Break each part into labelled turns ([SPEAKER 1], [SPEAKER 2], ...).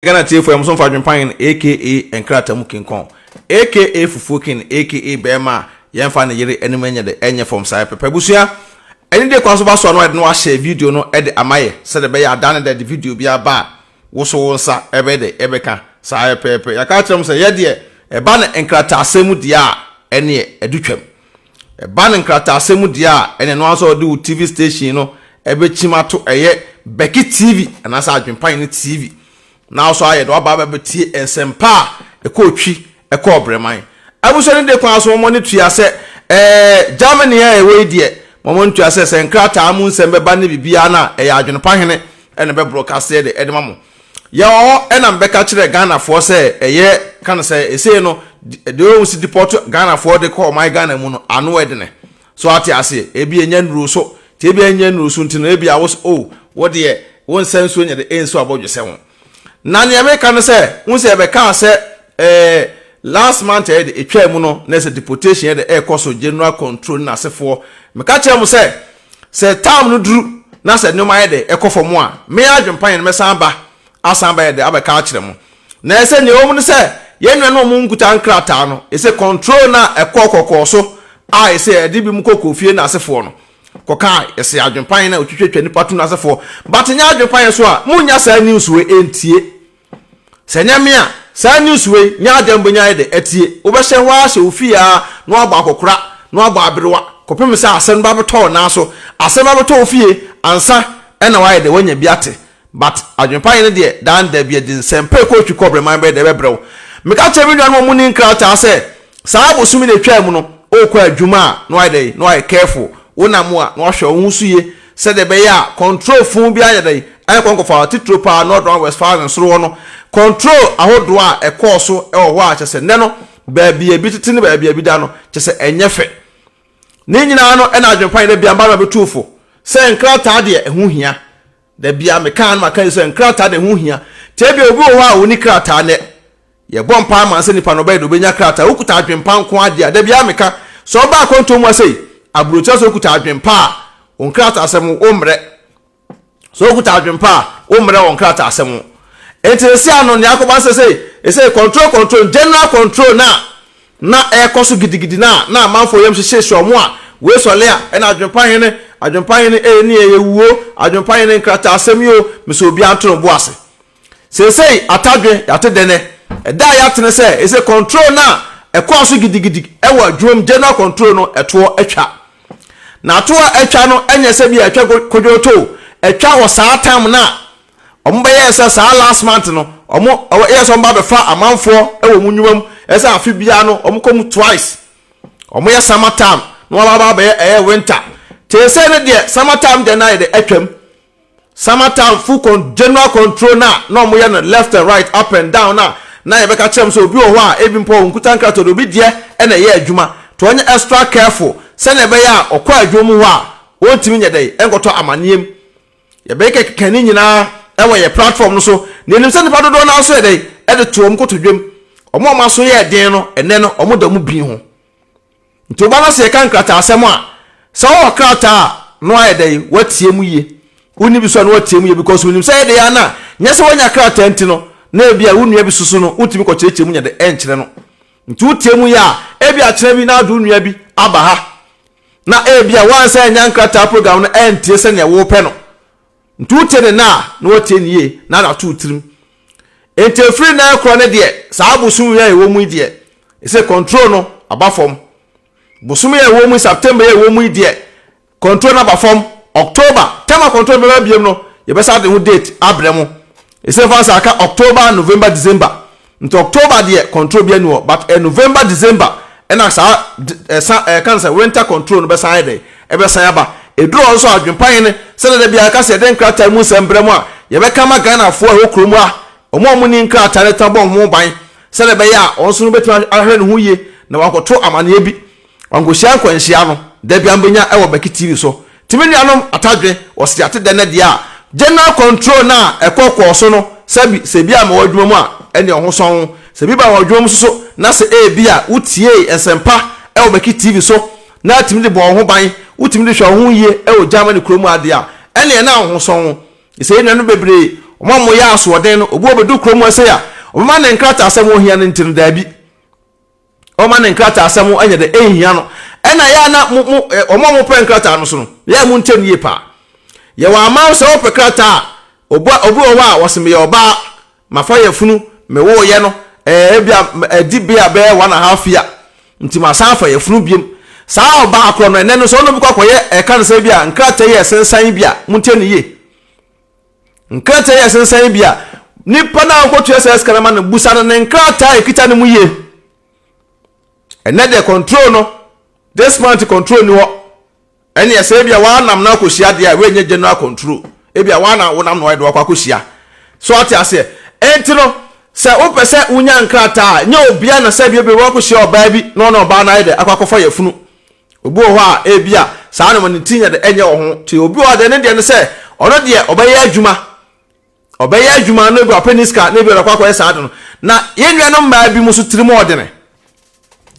[SPEAKER 1] Ghana tiefo yɛn somfo adwempan aka nkrataa mu King Kong aka Fufuo King aka bɛrima a yɛmfa ne yere anim nyɛ de ɛnyɛ fam saa pɛpɛ. Abusua ɛne de kwan so ba so a na wɔde no ahyɛ video no de ama yɛ sɛde ɛbɛyɛ ada ne de video bi aba a wo so wo nsa ɛbɛyɛ de ɛbɛka saa pɛpɛ. Yɛaka akyerɛ mo sɛ yɛ deɛ ɛba ne nkrataasɛm mu deɛ a ɛneɛ ɛdo twam. Ɛba no nkrataasɛm mu deɛ a, ɛne ɛno ara sɛ ɔde wo TV station no ɛbɛkyim ato ɛyɛ Becky TV anaasɛ Adwempa Hene TV na nso ayɛ de waba abɛtie nsɛmpa a ɛkɔɔ twi ɛkɔɔ brɛman. Abusua no de kwan so wɔn ani tua sɛ ɛɛ Germany a ɛwɔ yi deɛ wɔn ani tua sɛ sɛ nkrataa mu nsɛm bɛba ne biribiara no a ɛyɛ Adwempa Hene ɛna ɛbɛbrɔkaseɛ de ɛde ma mo. Yɛwɔ hɔ ɛna mebɛka kyerɛ Ghanafoɔ sɛ ɛyɛ ka no sɛ esei no deɛ wɔn si deport Ghanafoɔ de kɔ ɔman Ghana mu no ano ɛdene. So ate aseɛ? Ebi ɛnyɛ nnuro so nti ebi ɛnyɛ nnuro so nti no ebi a wo oh wo deɛ wo nsa nsuo nyɛ de ɛnsi abɔdwesɛ ho. Na nea meka no sɛ wo sɛ yɛbɛkaa sɛ ɛɛ last month ɛyɛ de etwaa mu no na ɛsɛ deportation yɛ de ɛrekɔ so general control ne n'asefoɔ. Meka kyerɛ mo sɛ Sɛ time no duru na sɛ nneɛma ayɛ dɛ ɛkɔ fam a, me adwempa yɛn mɛsan aba asan abɛyɛ dɛ abɛka akyerɛ mo. Na ɛsɛ nea ɛwɔ mu ne sɛ yɛn nuanom a wɔnkuta nkrataa no, ɛsɛ control no a ɛkɔɔ kɔkɔɔ so a ɛsɛ yɛde binom kɔ kɔɔ fie no asefoɔ no kɔkaa ɛsɛ adwempa yɛn a wɔtwitwatwa nnipa to no asefoɔ. But nyɛ adwempa yɛn so a monnya saa news wei ntie. Sɛ ɛnyɛ me a, saa news wei nyɛ adeɛ a mobɛnya ayɛ dɛ atie. Wobɛhyɛ hɔ ara hyɛ wo fie ara na woabɔ akɔkora na woabɔ aberewa kɔpem sɛ asɛm no ba bɛtɔ wo nan so. Asɛm ba bɛtɔ wo fie ansa na woayɛ dɛ woanya bi ate. But adwempa yene deɛ daa ne da bi ɛde nsɛmpa ɛkɔ otwi kɔ brɛman bɛyɛ dɛ ɛbɛbrɛ wo. Meka kyerɛ me nuanom a wɔnni nkrataa sɛ Saa bosome na etwaa mu no, wokɔ adwuma a na wayɛ dɛn? Na wayɛ careful. Wonam a na wahwɛ wo ho so yie sɛdeɛ ɛbɛyɛ a control fon biara nyɛ dɛn? Ɛnkɔ nkɔfa wo. Titire paa North Rhine-Westphalia soro hɔ no, control ahodoɔ a ɛkɔɔ so wɔ hɔ a kyerɛ sɛ nnɛ no baabi a ebi tete ne baabi a ebi da no kyerɛ sɛ ɛnyɛ fɛ. Ne nyinaa no ɛna adwempa yɛn da biara mba no bɛtu fo sɛ nkrataa deɛ ɛho hia. Da biara meka na maka yi sɛ nkrataa deɛ ɛho hia. Nti ebia obi wɔ hɔ a ɔnni krataa nnɛ. Yɛbɔ mpae ma no sɛ nipa no ɔbɛyɛ dɛ ɔbɛnya krataa. Wokuta adwempa nko ara deɛ a, da biara meka, sɛ ɔba akwantuo mu ha sei, aburokyire sɛ wokuta adwempa a, wo nkrataasɛm wo mmrɛ. Sɛ wokuta adwempa a, wo mmrɛ wɔ nkrataasɛm ho. Enti seesei ano nea akɔba sɛ sei, ɛsɛ control control, general control na na ɛrekɔ so gidigidi na na amanfoɔ yam hyehyehyɛ wɔn a wei sɔle a ɛna adwempa hene, adwempa hene ee ne ɛyɛ wuo, adwempa hene nkrataasɛm yi o, mesɛ obiara nto ne bo ase. Seesei atadwe yɛate dɛnɛ. Ɛda a yɛate ne sɛ ɛsɛ control no a ɛkɔɔ so gidigidi wɔ adwuma mu general control no ɛtoɔ atwa. Na atoɔ a atwa no ɛnyɛ sɛ bi a ɛtwa kodwootoo, ɛtwa wɔ saa time no a wɔn bɛyɛɛ sɛ saa last month no wɔn yɛ sɛ wɔn ba bɛfa amanfoɔ wɔ wɔn nnwuma mu ɛsɛ afe biara no wɔn kɔ mu twice. Wɔn yɛ summer time na wɔn aba abɛyɛ ɛyɛ winter. Seesei no deɛ summer time deɛ no ayɛ dɛ atwam. Summer time full con general control no a na wɔyɛ no left and right, up and down no a na yɛbɛka kyerɛ wɔn sɛ obi wɔ hɔ a ebi mpo ɔnkuta nkrataa de obi deɛ na ɛyɛ adwuma nti ɔnyɛ extra careful sɛnea ɛbɛyɛ a ɔkɔ adwuma mu hɔ a ɔntumi nyɛ dɛn nkɔtɔ amaneɛ mu. Yɛbɛkeka ne nyinaa wɔ yɛ platform no so na yɛnim sɛ nnipa dodoɔ no ara nso yɛ dɛn de to wɔn kotodwam. Wɔn a wɔn aso yɛɛ den no ɛnnɛ no wɔda wɔn bin ho. Nti woba na sɛ yɛka nkrataasɛm a, sɛ wowɔ krataa a, na wayɛ dɛn? Woatie mu yie. Wonni bi so a, na woatie mu yie because wonim sɛ ɛyɛ dɛn ara no a, nyɛ sɛ woanya krataa nti no, na ebia wo nua bi soso no, wontumi kɔkyerɛkyerɛ mu nyɛ dɛn ɛnkyerɛ no. Nti wotie mu yie a, ebia kyena bi na wode wo nua bi aba ha, na ebia woansan annya nkrataa program no antie sɛnea wopɛ no. Nti wotie ne nne a, na woatie no yie na ade ato wo tirim. Nti ɛfiri nnɛ rekorɔ no deɛ, saa bosom yi a yɛwɔ mu yi deɛ, ɛsɛ control no aba fam. Bosom yi a yɛwɔ mu yi, September yi a yɛwɔ mu yi deɛ, control no aba fam. October, term a control no bɛba biom no, yɛbɛsa de ho date abrɛ mo. Ɛsɛ fa sɛ aka October, November, December. Nti October deɛ control bia ni hɔ but ɛ November December ɛna saa ɛsa ɛka no sɛ winter control no bɛsan ayɛ dɛn ɛbɛsan aba. Ɛduru hɔ nso a adwempa hene sɛdeɛ da biara yɛka sɛ yɛde nkrataa mu nsɛm brɛ mo a yɛbɛka ama Ghanafoɔ a ɛwɔ kurom ha wɔn a wɔnni nkrataa no atumi abɔ wɔn ho ban sɛdeɛ ɛbɛyɛ a wɔn nso no bɛtumi ahwɛ ne ho yie na wɔankɔto amaneɛ bi Wankohyia nkwanhyia no da bia mbenya wɔ Becky TV so. Nti me nuanom atadwe wɔse yɛate dɛ nɛ deɛ a general control no a ɛkɔ kɔɔ so no sɛbi sɛ bi a mewɔ adwuma mu a ɛneɛ ɔho sɔn wo sɛ bi ba wɔ adwuma mu soso na sɛ ebia wo tiee nsɛmpa wɔ Becky TV so na atumi de bɔ wo ho ban wotumi de hwɛ wo ho yie wɔ Germany kuro mu adeɛ a ɛneɛ na wo ho sɔn wo. Sɛ yɛn nuanom bebree, Wɔn a wɔyɛ asoɔden no, obi wɔ bɛdu kurom hɔ sei a, ɔbɛma ne nkrataasɛm ohia no nti no, daabi. Ɔma ne nkrataasɛm nyɛ dɛ ɛnhia no. Ɛna yɛ a na mo mo wɔn a wɔpɛ nkrataa no so no, yɛ a montie no yie paa. Yɛwɔ aman sɛ wopɛ krataa a, obi obi wɔ hɔ a wɔse meyɛ ɔbaa, mafa yafunu, mewoeɛ no, ɛɛ ebia adi bia bɛyɛ 1½ year, nti masan afa yafunu biom. Saa ɔbaa korɔ no, ɛnɛ no sɛ ɔne obi kɔ akɔyɛ ɛka no sɛ ebia nkrataa yi a ɛsensan bi a, montie no yie. Nkrataa yi a ɛsensan yi bi a, nipa no a wokɔtua saa sika no ma no, busa no ne nkrataa a ɛkita no mu yie. Ɛnɛ deɛ control no, this month control ni hɔ. Ɛne ɛsɛ ebi a wɔanam no akɔhyia deɛ a wɔnyɛ general control. Ebi a wɔana wonam no ayɛ de wakɔ akɔhyia. So ate aseɛ. Enti no, sɛ wopɛ sɛ wonya nkrataa a, nyɛ obia na sɛ bi ebi wakɔhyia ɔbaa bi na ɔne ɔbaa no ayɛ dɛ akɔ akɔfa yafunu. Obi wɔ hɔ a, ebia saa nneɛma no ti nyɛ dɛ ɛnyɛ wɔ ho. Nti obi wɔ hɔ a deɛ ne deɛ ne sɛ, ɔno deɛ ɔbɛyɛ adwuma. Ɔbɛyɛ adwuma na ebi wapɛ ne sika na ebi ɔde akɔ akɔyɛ saa ade no. Na yɛn nuanom mmaa bi mu nso tirim ɔdene.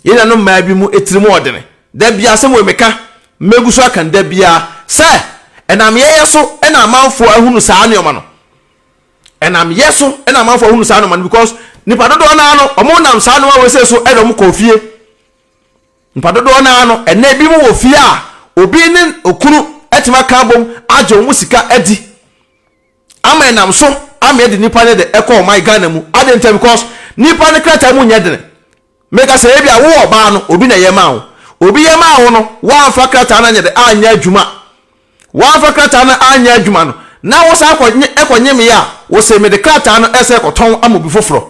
[SPEAKER 1] Yɛn nuanom mmaa bi mu tirim ɔdene. Da biara asɛm wei meka, mɛgu so aka no da biara sɛ ɛnam yɛyɛ so na amanfoɔ ahunu saa nneɛma no. Ɛnam yɛ so na amanfoɔ ahunu saa nneɛma no because nipa dodoɔ naa no wɔn nam saa nneɛma wei sɛ so ɛna wɔn kɔɔ fie. Nnipa dodoɔ no ara no, ɛnnɛ ebinom wɔ fie a obi ne okunu atumi aka abom agye wɔn sika adi ama ɛnam so ama yɛde nipa no de ɛkɔ ɔman Ghana mu. Adɛn ntia? Because nipa no krataa mu nyɛ dene. Meka sɛ ebi a wowɔ ɔbaa no, obi na ɛyɛ maa wo. Obi yɛ maa wo no, woamfa krataa no anyɛ de anyɛ adwuma. Woamfa krataa no anyɛ adwuma no, na wo san kɔ ɛkɔnyemeeɛ a, wose mede krataa no ɛsɛ kɔtɔn ama obi foforɔ.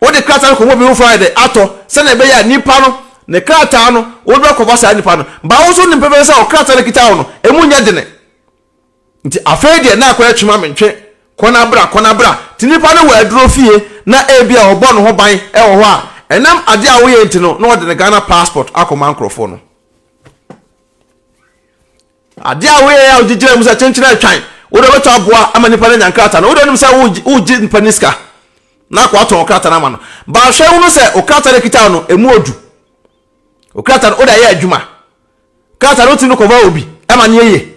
[SPEAKER 1] Wode krataa no kɔma obi foforɔ ayɛ dɛ atɔ sɛnea ɛbɛyɛ a nipa no ne krataa no wode bɛkɔfa saa nipa no. Ba wo nso nim pɛpɛɛpɛ sɛ ɔkrataa no kita wo no emu nyɛ dene. Nti afei deɛ na akɔyɛ twema mentwe, kɔ na bra, kɔ na bra. Nti nipa no wɔ aduro fie na ebia ɔbɔ ne ho ban wɔ hɔ a, ɛnam adeɛ a woyɛ nti no na ɔde ne Ghana passport akɔma nkorɔfoɔ no. Adeɛ a woyɛeɛ a wogye gyina mu sɛ kyenkyene atwan, wode wobɛtɔ aboa ama nipa no anya nkrataa no, wode wonim sɛ wogye nipa no sika na akɔ atɔn krataa no ama no. Ba hwɛ hunu sɛ okrataa no kita no emu odu. Okrataa no wode ayɛ adwuma. Krataa no wotumi no kɔva obi ɛma no yɛ yie.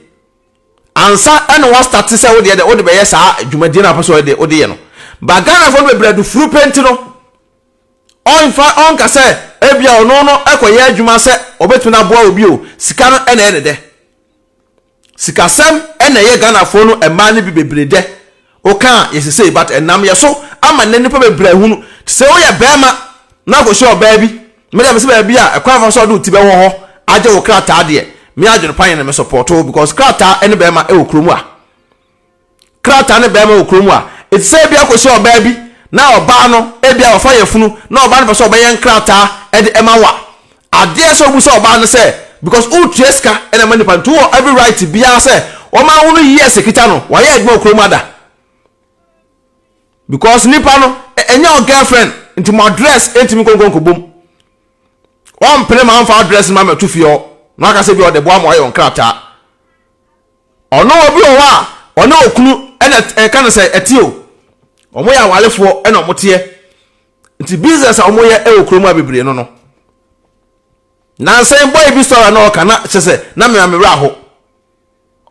[SPEAKER 1] Ansa ɛna wastate sɛ wodeɛ dɛ wode bɛyɛ saa dwumadie no a wopɛ sɛ wode wode yɛ no. Ba Ghanafoɔ no bebree adufuru pɛ nti no Ɔmfa ɔnka sɛ ebia ɔno no kɔyɛ adwuma sɛ ɔbɛtumi no aboa obi o, sika no na ɛyɛ ne dɛ. Sikasɛm na ɛyɛ Ghanafoɔ no mmaa no bi bebree dɛ. Woka a yɛse sei but ɛnam yɛ so ama nnɛ nnipa bebree ahunu. Te sɛ woyɛ barima na akɔhyia ɔbaa bi, me deɛ mese baabi a ɛkwan fa so a ɔde wo ti bɛwɔ hɔ agye wo krataa deɛ, me adwene pa yɛ no me support wo because krataa ne barima wɔ kurom a. Krataa ne barima wɔ kurom a, ete sɛ ebia akɔhyia ɔbaa bi na ɔbaa no ebia wafa yafunu na ɔbaa no pɛ sɛ ɔbɛyɛ nkrataa de ma wo a, adeɛ sɛ wobisa ɔbaa no sɛ because wotua sika na ɛma nipa no nti wowɔ every right biara sɛ wɔma wo no years kita no wayɛ adwuma wɔ kurom ada because nipa no ɛnyɛ wo girlfriend nti mo address ntumi nkonko nkɔbom wɔmpene ma womfa address no ma mɛto fie hɔ na waka sɛ bi ɔde boa ma wayɛ nkrataa. Ɔno obi wɔ hɔ a ɔne okunu ɛna ɛka no sɛ ɛte o. Wɔn yɛ awarefoɔ ɛna wɔn teɛ. Nti business a wɔn yɛ ɛwɔ kurom a bebree no no. Nansa yi boy bi story na ɔka na kyɛ sɛ na mea me werɛ aho.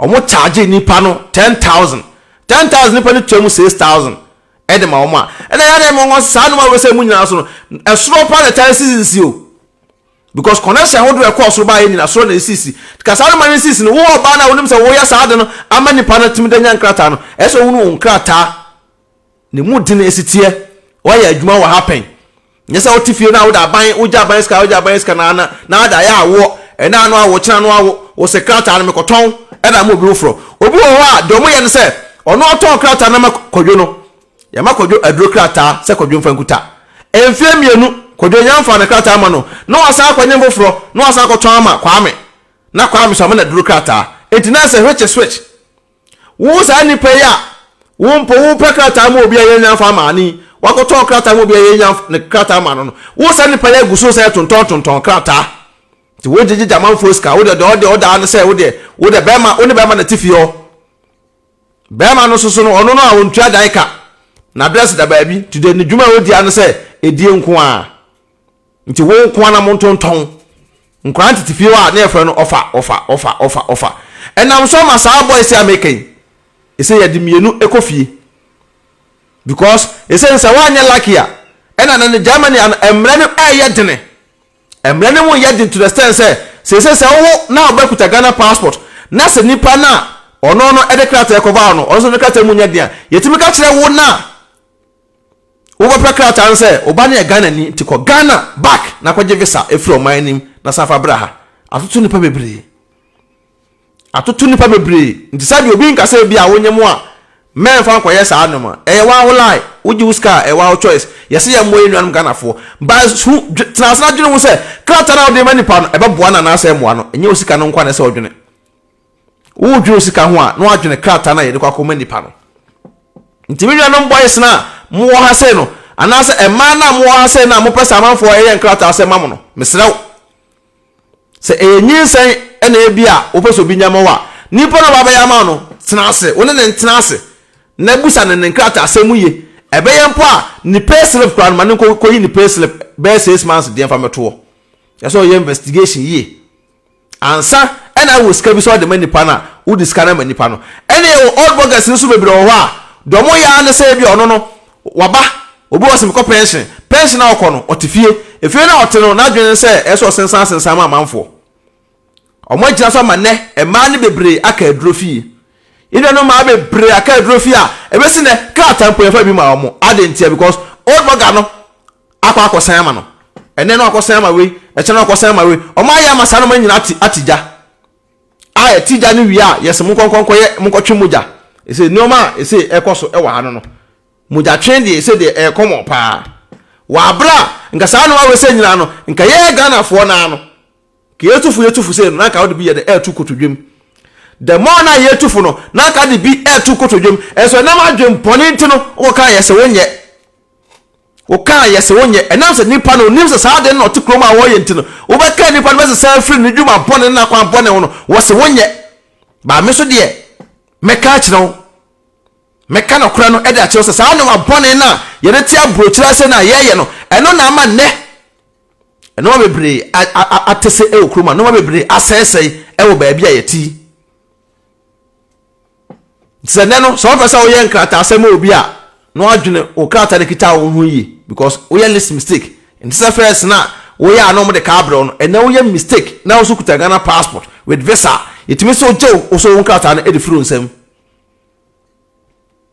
[SPEAKER 1] Wɔn charge nipa no 10,000. 10,000 nipa no tua mu 6,000 ɛde ma wɔn a. Ɛna yɛ adeɛ mo saa nneɛma wɔ sɛ mu nyinaa so no ɛsoro pa na ɛtaa sisisisi o. Because connection ahodoɔ a ɛkɔɔ soro baeɛ nyina soro na ɛsisi. Ka saa noma no nsisi no, wo ɔbaa no a wonim sɛ woyɛ saa ade no ama nipa no atumi de anya nkrataa no, ɛsɛ sɛ wohunu wo nkrataa ne mu den ɛsiteɛ. Woayɛ adwuma wɔ ha pɛn. Nyɛ sɛ wote fie no a wode aban, wogye aban sika, wogye aban sika na na na ade ayɛ awoɔ. Ɛnɛ ano awo, kyena ano awo. Wo se krataa no mekɔtɔn ɛna ama obi foforɔ. Obi wɔ hɔ a deɛ wɔyɛ no sɛ ɔno ɔtɔn krataa no ama Kwadwo no. Yɛma Kwadwo aduro krataa sɛ Kwadwo mfa nkuta. Mfeɛ mmienu, Kwadwo nya mfaa ne krataa ma no, na wasan akɔnye foforɔ, na wasan akɔtɔn ama Kwame, na Kwame nso ama no aduro krataa. Enti na sɛ which is which? Wo saa nipa yi a, wo mpo wopɛ krataa ma obi a yɛnnya mfa maa no yi, wakɔtɔn krataa ma obi a yɛnnya ne krataa ma no no, wo saa nipa yi agu so sɛ tontɔn tontɔn krataa. Nti wogyegyegye amanfoɔ sika, wo deɛ deɛ ɔdeɛ ɔdaa ne sɛ wo deɛ, wo deɛ bɛrima, wo ne bɛrima na te fie hɔ. Barima no soso no, ɔno no a ɔntua dan ka, n'adrɛs da baabi, nti deɛ ne dwuma a ɔdi ara ne sɛ ɛdie nko ara. Nti wo nko ara na montontɔn. Nkwadaa no tete fie hɔ a, na yɛfrɛ no ɔfa, ɔfa, ɔfa, ɔfa, ɔfa. Ɛnam so ama saa boys yi a meka yi. Ɛsɛ yɛde mmienu kɔ fie. Because ɛsɛ sɛ woanyɛ lucky a, ɛna na ne Germany ano mmerɛ no ɛyɛ dene. Mmerɛ no mu yɛ den to the extent sɛ seesei sɛ wowo na wo ba kuta Ghana passport na sɛ nipa no a ɔno no de krataa kɔfa wo no ɔno nso ne krataa mu nyɛ den a, yɛtumi ka kyerɛ wo no a wobɛpɛ krataa no sɛ wo ba no yɛ Ghanani nti kɔ Ghana back na kɔgye visa ɛfiri ɔman anim na san fa bra ha. Atoto nipa bebree. Atoto nnipa bebree nti sɛdeɛ obi nka sɛ ebia wonye mo a mɛnfa nkɔyɛ saa nnoɔma. Ɛyɛ waa wo lie, wogye wo sika a ɛyɛ waa wo choice. Yɛse yɛmmoa yɛn nuanom Ghanafoɔ but hu tena ase na dwene ho sɛ krataa no a wode rema nipa no ɛbɛboa no anaasɛ ɛmmoa no. Ɛnyɛ wo sika no nko ara na ɛsɛ sɛ wodwene. Wodwene wo sika ho a na woadwene krataa no a yɛde kɔ akɔma nipa no. Nti me nuanom boys no a mowɔ ha sei no anaasɛ mmaa no a mowɔ ha sei no a mopɛ sɛ amanfoɔ yɛ nkrataa sɛ ma mo no, mesrɛ wo. Sɛ ɛyɛ nyinsɛn na ebi a wopɛ sɛ obi nya ma wo a, nipa no a ɔba abɛyɛ ama wo no, tena ase, wo ne no ntena ase na bisa no ne nkrataasɛm mu yie. Ɛbɛyɛ mpo a, ne pay slip koraa no, ma no nkɔyi ne pay slip bɛyɛ 6 months deɛ mfa mmɛto hɔ. Ɛsɛ sɛ ɔyɛ investigation yie ansa ɛna awɔ sika bi sɛ ɔde ma nipa no a, wode sika no ama nipa no. Ɛna yɛwɔ old burgers nso bebree wɔ hɔ a, deɛ wɔyɛ ara ne sɛ ebi a ɔno no, Waba, obi wɔ hɔ sɛ mekɔ pɛnhyen. Pɛnhyen a ɔkɔ no, ɔte fie. Efie no a ɔte no, n'adwene ne sɛ ɛsɛ sɛ ɔsensan asensan ma amanfoɔ. Wɔagyina so ama nnɛ mmaa no bebree aka aduro fie. Yɛn nuanom mmaa bebree aka aduro fie a ɛbɛsi nnɛ krataa mpo yɛmfa bi mmaa wɔn. Adɛn ntia? Because old burger no akɔ akɔsan ama no. Ɛnnɛ no akɔsan ama wei, ɛkyɛ no akɔsan ama wei. Wɔayɛ ama saa nneɛma nyinaa ate ate gya. A yɛte gya no wie a, yɛse monkɔ nkɔ nkɔyɛ, monkɔtwe mogya. Ɛsɛ nneɛma a ɛsɛ ɛkɔ so wɔ ha no no, mogyatwe deɛ ɛsɛ deɛ ɛyɛ common paa. Wɔ abere a, nka saa nneɛma wei sɛ nyinaa no, nka yɛyɛ Ghanafoɔ naa no, nka yɛtu fo yɛtu fo sei no, na nka wode bi yɛ dɛ ɛreto kotodwam. The more na yɛtu fo no, na nka de bi ɛreto kotodwam. Ɛnso ɛnam adwempɔne nti no, wokɔka yɛ sɛ wonyɛ. Wokaa yɛ sɛ wonyɛ. Ɛnam sɛ nipa no onim sɛ saa ade no na ɔte kurom a wɔreyɛ nti no, wobɛka nipa no bɛsesa afiri ne dwuma bɔne ne n'akwan bɔne ho no, wɔse wonyɛ. But me nso deɛ, mɛka akyerɛ wo. Mɛka nokorɛ no de akyerɛ wo sɛ saa nneɛma bɔne no a yɛde te aburokyire ase no a yɛreyɛ no, ɛno na ama nnɛ nneɛma bebree atese wɔ kurom a nneɛma bebree asɛesɛe wɔ baabi a yɛte yi. Sɛ nnɛ no, sɛ wopɛ sɛ woyɛ nkrataasɛm ma obi a, na wadwene wo krataa no kita wo ho yie because woyɛ list mistake. Nte sɛ first no a woyɛ a na wɔde kaa brɛ wo no, ɛnnɛ woyɛ mistake na wo nso kuta Ghana passport with visa a, yɛtumi nso gye wo so wo nkrataa no de firi wo nsam.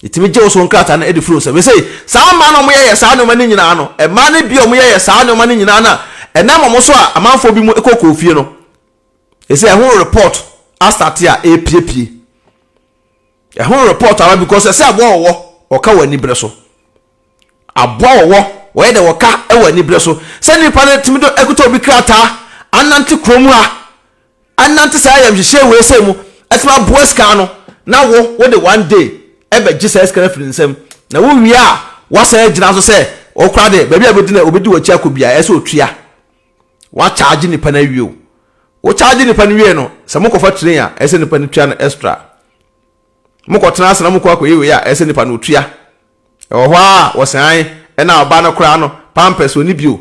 [SPEAKER 1] Yɛtumi gye wo so wo nkrataa no de firi wo nsam. Ɛsei, saa mmaa no a wɔyɛyɛ saa nneɛma no nyinaa no, mmaa no bi a wɔyɛyɛ saa nneɛma no nyinaa no a, ɛnam wɔn so a amanfoɔ bi mu kɔkɔɔ fie no, Ɛsɛ ɛho report asate a ɛrepiepie. Ɛho report aba because ɛsɛ aboa wɔwɔ wɔka wɔ aniberɛ so. Aboa wɔwɔ wɔyɛ dɛ wɔka wɔ aniberɛ so. Sɛ nipa no tumi do ɛkuta obi krataa anante kurom ha anante saa ayamhyehyeɛ wei sɛ mu ɛtumi aboa sika ano na wo wode one day ɛbɛgye saa sika no afiri ne nsam na wowie a wasan agyina so sɛ ɔkora de baabi a bɛdi na obɛdi w'akyi akɔ biara ɛsɛ otua. Woakyagye nipa no awie o. Wokyagye nipa no wie no, sɛ mokɔfa train a, ɛsɛ nipa no tua no extra. Mokɔtena ase na mokɔ akɔyɛ wei a, ɛsɛ nipa no otua. Ɛwɔ hɔ a, wɔsan ɛna ɔba no koraa no, pampers ɔni bio.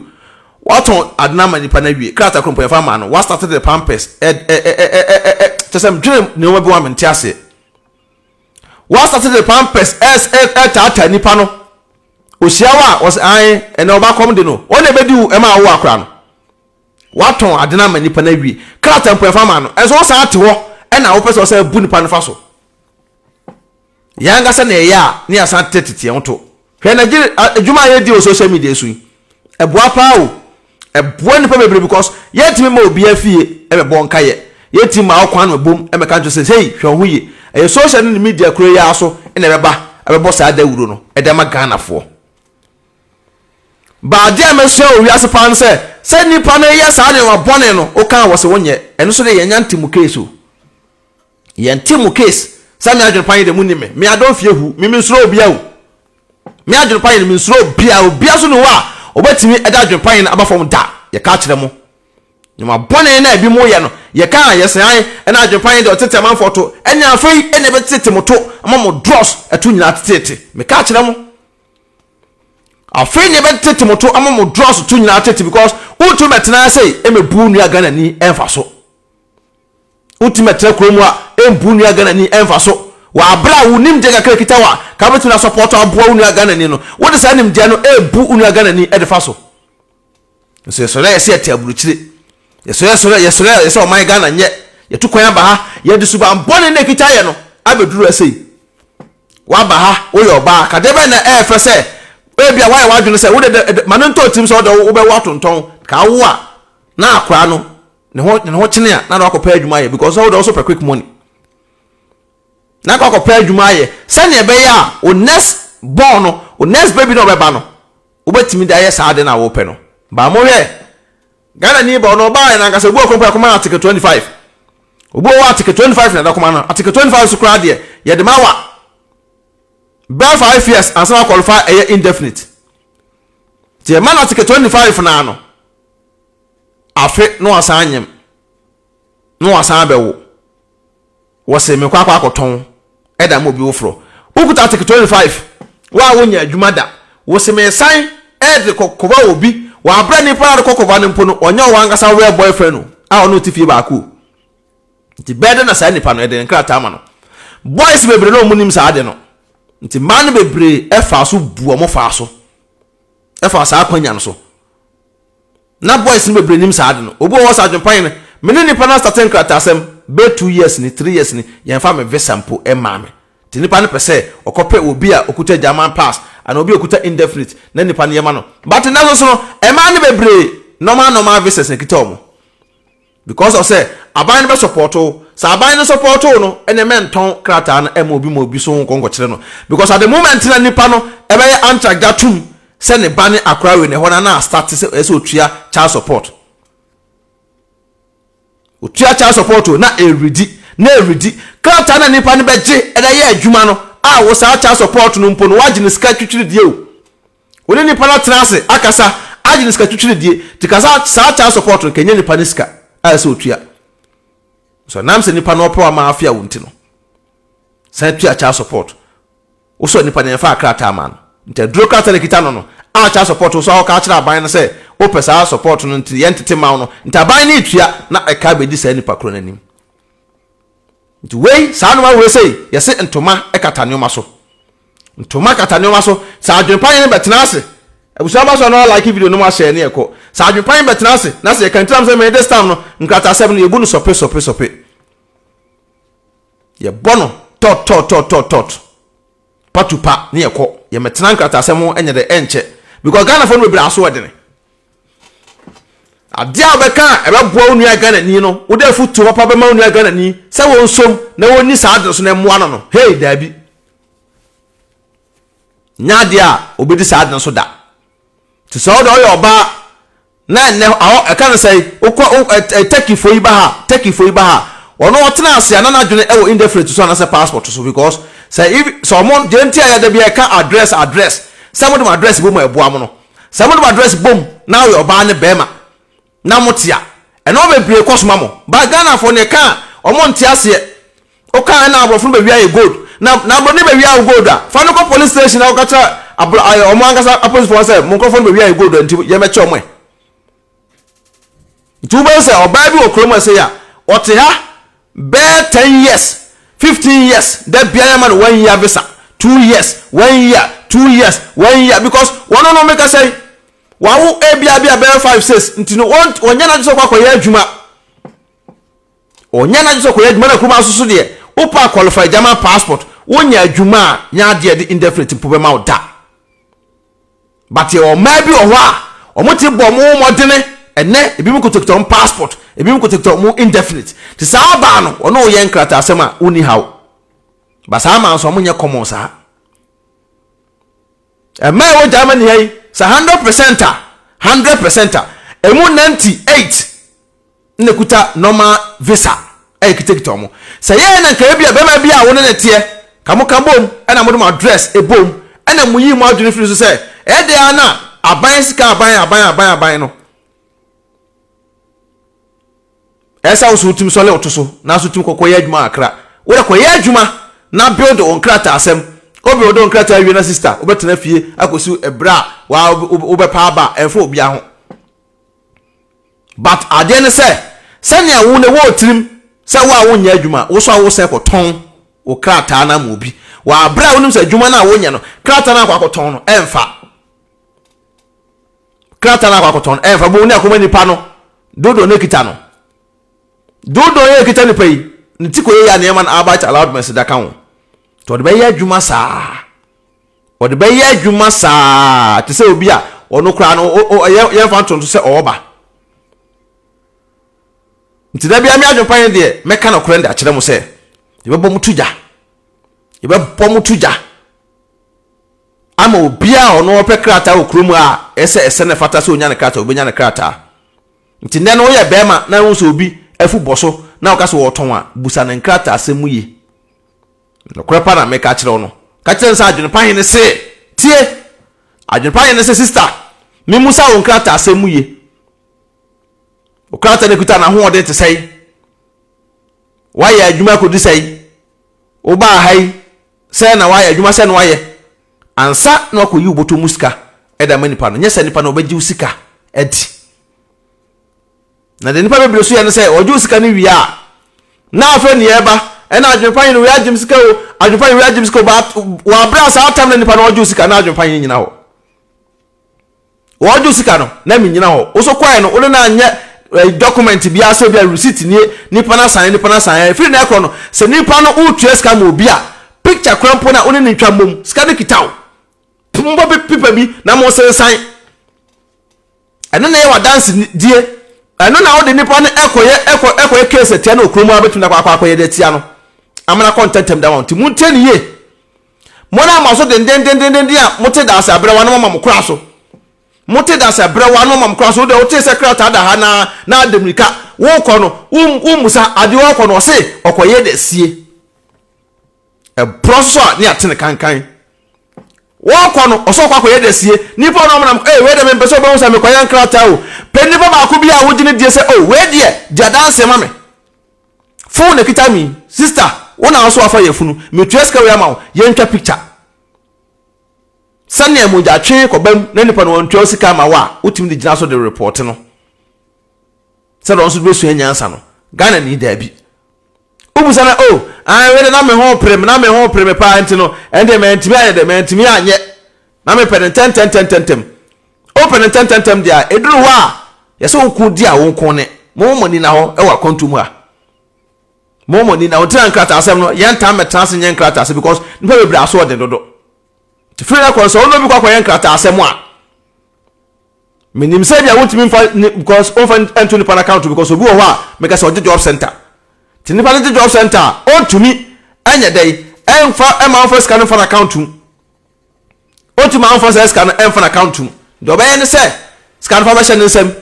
[SPEAKER 1] Woatɔn ade no ama nipa no awie, krataa koro mpo yɛmfa mmaa no, woastate de pampers ɛ ɛ ɛ ɛ ɛ ɛ kyɛ sɛ medwene nneɛma bi ho a mente aseɛ. Woastate de pampers ɛ ɛ ɛtaataa nipa no. Ohyia wo a, ɔsɛ ae, ɛnɛ ɔba kɔm de no. Ɔno na ebedi wo ɛma awo akora no. Watɔn ade no ama nipa no awie. Krataa mpo ɛfa ma no. Ɛnso wosan ate hɔ ɛna wopɛ sɛ ɔsan bu nipa no fa so. Yɛn ankasa na ɛyɛ a ne yɛasan tetete yɛn ho to. Hwɛ Nigeria adwuma a yɛdi wɔ social media so yi. Ɛboa paa o. Ɛboa nnipa bebree because yɛntumi mma obiara fie ɛmɛbɔ nkayɛ. Yɛntumi mma wo kwan no ɛbom ɛmɛka nkyerɛ sɛ hey hwɛ wo ho yie. Ɛyɛ social ne media kuro yi ara so na ɛbɛba ɛbɛbɔ saa dawuro no ɛde ama Ghanafoɔ. But adeɛ a masua wɔ wiase paa ne sɛ, sɛ nnipa no yɛ saa nneɛma bɔne no woka a wɔse wonyɛ. Ɛno nso deɛ yɛnya nte mu case o. Yɛnte mo case sɛ me adwene pa nye deɛ mo nim me. Me I don't fear who. Me mensuro obia o. Me adwene pa nye no mensuro obia. Obia so ni hɔ a obetumi ɛde adwene pa nye no aba fam da. Yɛka akyerɛ mo. Nneɛma bɔne na ebi mo yɛ no yɛka a yɛsɛn ae ɛna adwene pa nye deɛ ɔtete amanfoɔ to ɛne afei ɛna ɛbɛtete mo to ama mo dross ɛto nyinaa tetete. Meka akyerɛ mo. Afei na ɛbɛtete mo to ama mo dross to nyinaa tete because wontumi bɛtena ase ɛmɛbu nua Ghana ni ɛmfa so. Wotumi bɛtena kurom a ɛmbu nua Ghanani ɛmfa so. Wɔ abere a wo nimdeɛ kakra kita wo a, ka wobɛtumi asɔpɔtɔ aboa wo nua Ghanani no, wode saa nimdeɛ no ɛrebu wo nua Ghanani de fa so. Nso yɛsɔre a yɛsɛ yɛte aburukyire. Yɛsɔre yɛsɔre yɛsɔre a yɛsɛ ɔman Ghana nyɛ. Yɛtu kwan aba ha, yɛde suban bɔne na ɛkita yɛ no abɛduru ɛsei. Waba ha, woyɛ ɔbaa, kadeɛ bɛn na ɛyɛ fɛ sɛ ebia woayɛ w'adwene sɛ wode de ma no ntɔ tirim sɛ wode wobɛwo atontɔn ka awo a na akwaraa no ne ho ne ho kyene a na na wakɔpɛ adwuma ayɛ because wode also pɛ quick money na akɔ akɔpɛ adwuma ayɛ sɛnea ɛbɛyɛ a wo next born no, wo next baby na ɔbɛba no, wobɛtumi de ayɛ saa ade no a wopɛ no. Ba mohwɛ Ghana ni ba ɔno ɔbaa yɛ nankasa obi wɔ kɔmpa ɛkɔma no article 25, obi wɔ article 25 na ɛda kɔma no article 25 so koraa deɛ yɛde ma wa bɛɛ 5 years ansa na qualify ɛyɛ indefinite, nti yɛma no article 25 naa no afe na wasan anyem na wasan abɛwo. Wɔse mekɔ akɔ akɔtɔn ɛda ma obi foforɔ. Wokuta article 25 wo a wonya adwuma da. Wose mesan ɛde kɔ kɔva obi wɔ aberɛ nipa no ade kɔ kɔva no mpo no ɔnyɛ ɔwɔ ankasa real boyfriend o a ɔne ɔte fie baako o. Nti bɛyɛ dɛn na saa nipa no ɛde nkrataa ma no. Boys bebree na ɔmo nim saa ade no. Nti mmaa no bebree ɛfaa so bu ɔmo faa so. Ɛfaa saa akwanya no so. Na boys no bebree nim saa ade no. Obi wɔ hɔ sɛ adwempa hene, me ne nipa no astate nkrataasɛm bɛyɛ 2 years ni, 3 years ni, yɛmfa me visa mpo mmaa me. Nti nipa no pɛ sɛ ɔkɔpɛ obi a okuta German pass anaa obi a okuta indefinite na nipa no yɛ ma no. But nnɛ nso so no, mmaa no bebree normal normal visas na ekita wɔn. Because of sɛ aban no bɛ support wo. Sɛ aban no support wo no, ɛnna mɛntɔn krataa no ɛma obi ma obi so nkɔ nkɔkyerɛ no. Because at the moment na nipa no ɛbɛyɛ antrack da tum sɛ ne ba ne akora wei na ɛhɔ na na start sɛ ɛsɛ otua child support. Otua child support o na ɛredi na ɛredi krataa na nipa no bɛgye ɛde ayɛ adwuma no a wo saa child support no mpo no wagye ne sika twitwiri die o. Wo ne nipa no atena ase akasa agye ne sika twitwiri die te kasa saa child support no kɛnyɛ nipa no sika a ɛsɛ otua. So nam sɛ nipa no ɔpɛ wa ma afe a wo nti no san tua child support. Wosɔ nipa no yɛmfa akrataa ma no nti aduro krataa no kita no no a child support wo so a wɔka akyerɛ aban no sɛ wopɛ saa support no nti yɛntete ma wo no nti aban no etua na ɛka bɛdi saa nipa koro n'anim. Nti wei saa nneɛma wei sei yɛse ntoma kata nneɛma so, ntoma kata nneɛma so. Sɛ adwempa yɛn bɛtena ase abusua ba so a na like video no mu ahyɛ ne ɛkɔ sɛ adwempa yɛn bɛtena ase na sɛ yɛka ntiram sɛ mɛ this time no nkratasɛm no yɛbu no sɔpe sɔpe sɔpe, yɛbɔ no tɔt tɔt tɔt tɔt tɔt patupa ne yɛkɔ yɛmɛtena nkratasɛm ho ɛnyɛ dɛ ɛnkyɛ because Ghanafoɔ no bebree aso ɛdene. Adeɛ a wobɛka a ɛbɛboa wo nua Ghanani no, wode afotuo papa bɛma wo nua Ghanani sɛ wɔnsom na wɔnni saa ade no so na ɛmmoa no no, hei, daabi. Nyɛ adeɛ a obɛdi saa ade no so da. Nti sɛ wode ɔyɛ ɔbaa na ɛnɛ ahɔ ɛka no sɛ wokɔ Turkeyfoɔ yi ba ha, Turkeyfoɔ yi ba ha, ɔno ɔtena ase a na n'adwene ɛwɔ indefinite so anaasɛ passport so because sɛ if sɛ ɔmo deɛ nti a yɛda bi ɛka address address sɛ mode mo address bɔ mu a ɛboa mo no. Sɛ mode mo address bom na woyɛ ɔbaa ne bɛɛma na mote a, ɛnɔma bebree kɔ so ma mo. But Ghanafoɔ neɛ ɛka a ɔmo nte aseɛ. Woka a ɛna aborɔfo no bɛwia yɛ gold. Na na aborɔni bɛwia wo gold a, fa no kɔ police station na kɔka kyerɛ abro ayɛ ɔmo ankasa apolisifoɔ no sɛ mo nkorɔfoɔ no bɛwia yɛ gold a nti yɛmmɛkye ɔmo ɛ. Nti wobɛhu sɛ ɔbaa bi wɔ kurom ha sei a, ɔte ha bɛyɛ 10 years, 15 years, da biara yɛma no one year visa, 2 years, one year, 2 years, one year, because wɔn no meka sɛ wawo ebia bi a bɛyɛ five, six, nti no wɔn wɔnyɛ n'adwene sɛ ɔkɔ akɔyɛ adwuma, ɔnyɛ n'adwene sɛ ɔkɔyɛ adwuma. Na kurom asoso deɛ wopɛ qualify German passport, wonya adwuma a nyɛ adeɛ de indefinite mpo bɛma wo da. But yɛwɔ mmaa bi wɔ hɔ a wɔn ti bɔ wɔn mmɔdene ɛnɛ ebi mu kutakita wɔn passport, ebi mu kutakita wɔn indefinite. Te saa ɔbaa no ɔno yɛ nkrataasɛm a wonni haw ba saa maa nso wɔn nyɛ common saa. Mmaa a ɛwɔ Germany ha yi sɛ 100% a, 100% a emu 98 na kuta normal visa a yɛkitakita wɔn. Sɛ yɛyɛ na nka ebi a bɛrima bi a wo ne ne teɛ ka mo ka bom ɛna mo de mo address ebom ɛna mo yi mo adwene firi so sɛ ɛyɛ deɛ ara na aban sika aban aban aban aban no ɛsɛ wo so wotumi sɔle woto so na so tumi kɔkɔ yɛ adwuma akra wode kɔyɛ adwuma na build wo nkrataa asɛm wo build wo nkrataa wie na sister wobɛtena fie akɔsi ɛberɛ a waa wobɛpa aba a ɛmfa obiara ho. But adeɛ ne sɛ sɛnea wo ne wɔ tirim sɛ wo a wonyɛ adwuma wo so a wo sɛ kɔtɔn. wo krataa no ama obi wɔ aberɛ a wonim sɛ adwuma no a wonyɛ no, krataa no akɔ akɔtɔn no ɛmfa. Krataa no akɔ akɔtɔn no ɛmfa. Bohu ne akɔma nipa no dodo no ekita no. Dodo yɛ ekita nipa yi ne ti kɔ yɛ yɛ a nneɛma no Arbeit Erlaubnis da ka ho. Nti ɔde bɛyɛ adwuma saa. Ɔde bɛyɛ adwuma saa te sɛ obi a ɔno koraa no yɛmfa ntonto sɛ ɔwɔ ba. Nti da biara me adwempa yɛn deɛ mɛka nokorɛ no de akyerɛ mo sɛ yɛbɛbɔ mo to gya. Yɛbɛbɔ mo to gya ama obiara a ɔno ɔpɛ krataa wɔ kurom a ɛsɛ ɛsɛ na ɛfata sɛ onya ne krataa obɛnya ne krataa. Nti nnɛ no woyɛ bɛrima na wohu sɛ obi afu bɔ so na ɔka sɛ wɔtɔn a, busa ne nkrataa asɛm mu yie. Nokorɛ pa na meka akyerɛ wo no. Ka kyerɛ no sɛ adwene pa hene se, tie! Adwene pa hene se, sista, memmusa wo nkrataasɛm mu ye. Wo krataa no kuta n'ahoɔden te sɛn? Woayɛ adwuma akɔdu sɛn? Wobaa ha yi, sɛn na woayɛ adwuma sɛn na woayɛ? Ansa na wakɔyi wo bɔtɔ mu sika de ama nipa no, nyɛ sɛ nipa no ɔbɛgye wo sika adi. Na deɛ nnipa bebree so yɛ ne sɛ, wɔgye wo sika no wie a, na afei nea ɛba, ɛna adwempa hene wei agyem sika o, adwempa hene wei agyem sika o, but wɔ abere a saa tam na nipa no ɔgye wo sika na adwempa hene nyina hɔ. Wɔgye wo sika no, na menyina hɔ. Wo so kɔɛ no, wo ne no anyɛ eh, document biara sɛ bi a receipt nie, nipa no asan, nipa no asan. Ɛfiri na ɛkorɔ no, sɛ nipa no wotua sika ma obi a, picture kora mpo na wo ne no ntwa mmom, sika no kita wo. Mbɔ pipa bi na mo sensan. Ɛno na ɛyɛ w'adansedie. Ɛno na wode nipa no ɛkɔyɛ ɛkɔ ɛkɔyɛ case atia no wɔ kurom a bɛtumi akɔ akɔ akɔyɛ de atia no amena kɔ ntɛntɛm da wɔn nti montie ne yie. Mo na mo aso dendendendenden a mote daase abrɛwa no mama mo kora so. Mote daase abrɛwa no mama mo kora so. Wode wote sɛ krataa da ha na na ade mirika wokɔ no wommusa adeɛ ɔkɔ no ɔse ɔkɔyɛ de asie. Ɛborɔ so a ne yɛate no kankan. Wɔkɔ no, ɔsɛ ɔkɔ akɔyɛ dasie. Nipa no ɔmenam, ee wei deɛ mempɛ sɛ ɔbɛhu sɛ mekɔyɛ nkrataa o. Pɛ nipa baako bi a wogye no die sɛ, oh wei deɛ, di adanseɛ ma me. Phone na ɛkita me yi, sister, wo na wo so afa yafunu, metua sika wei ama wo, yɛntwa picture. Sɛnea mogyatwe kɔba mu na nipa no wantua wo sika ama wo a, wotumi de gyina so de report no. Sɛdeɛ ɔno nso bɛsua nyansa no. Ghana ni daabi. Wobisa no oh, ae wei de na me ho pere me, na me ho pere me paa nti no, ɛnde mantumi anyɛ dɛ, mantumi anyɛ. Na mepɛ no ntɛntɛntɛntɛntɛm. Wopɛ no ntɛntɛntɛm deɛ a, ɛduru hɔ a, yɛsɛ wo ko di a wo nko ne. Mo mo ani na hɔ wɔ akwantu mu ha. Mo mo ani na hɔ. Nti na nkrataasɛm no, yɛntaa mmɛtena ase nyɛ nkrataasɛm because nnipa bebree aso ɔden dodo. Nti firi no kɔ no, sɛ wo ne obi kɔ akɔyɛ nkrataasɛm a, Menim sɛ ebia wontumi mfa ne because womfa nto nipa no account because obi wɔ hɔ a meka sɛ ɔgye job center. Nti nipa no gye job center a ɔntumi ɛnyɛ dɛn ɛmfa ɛma womfa sika no mfa n'account mu. Ɔntumi amfa saa sika no ɛmfa n'account mu. Deɛ ɔbɛyɛ ne sɛ sika no fa bɛhyɛ ne nsam.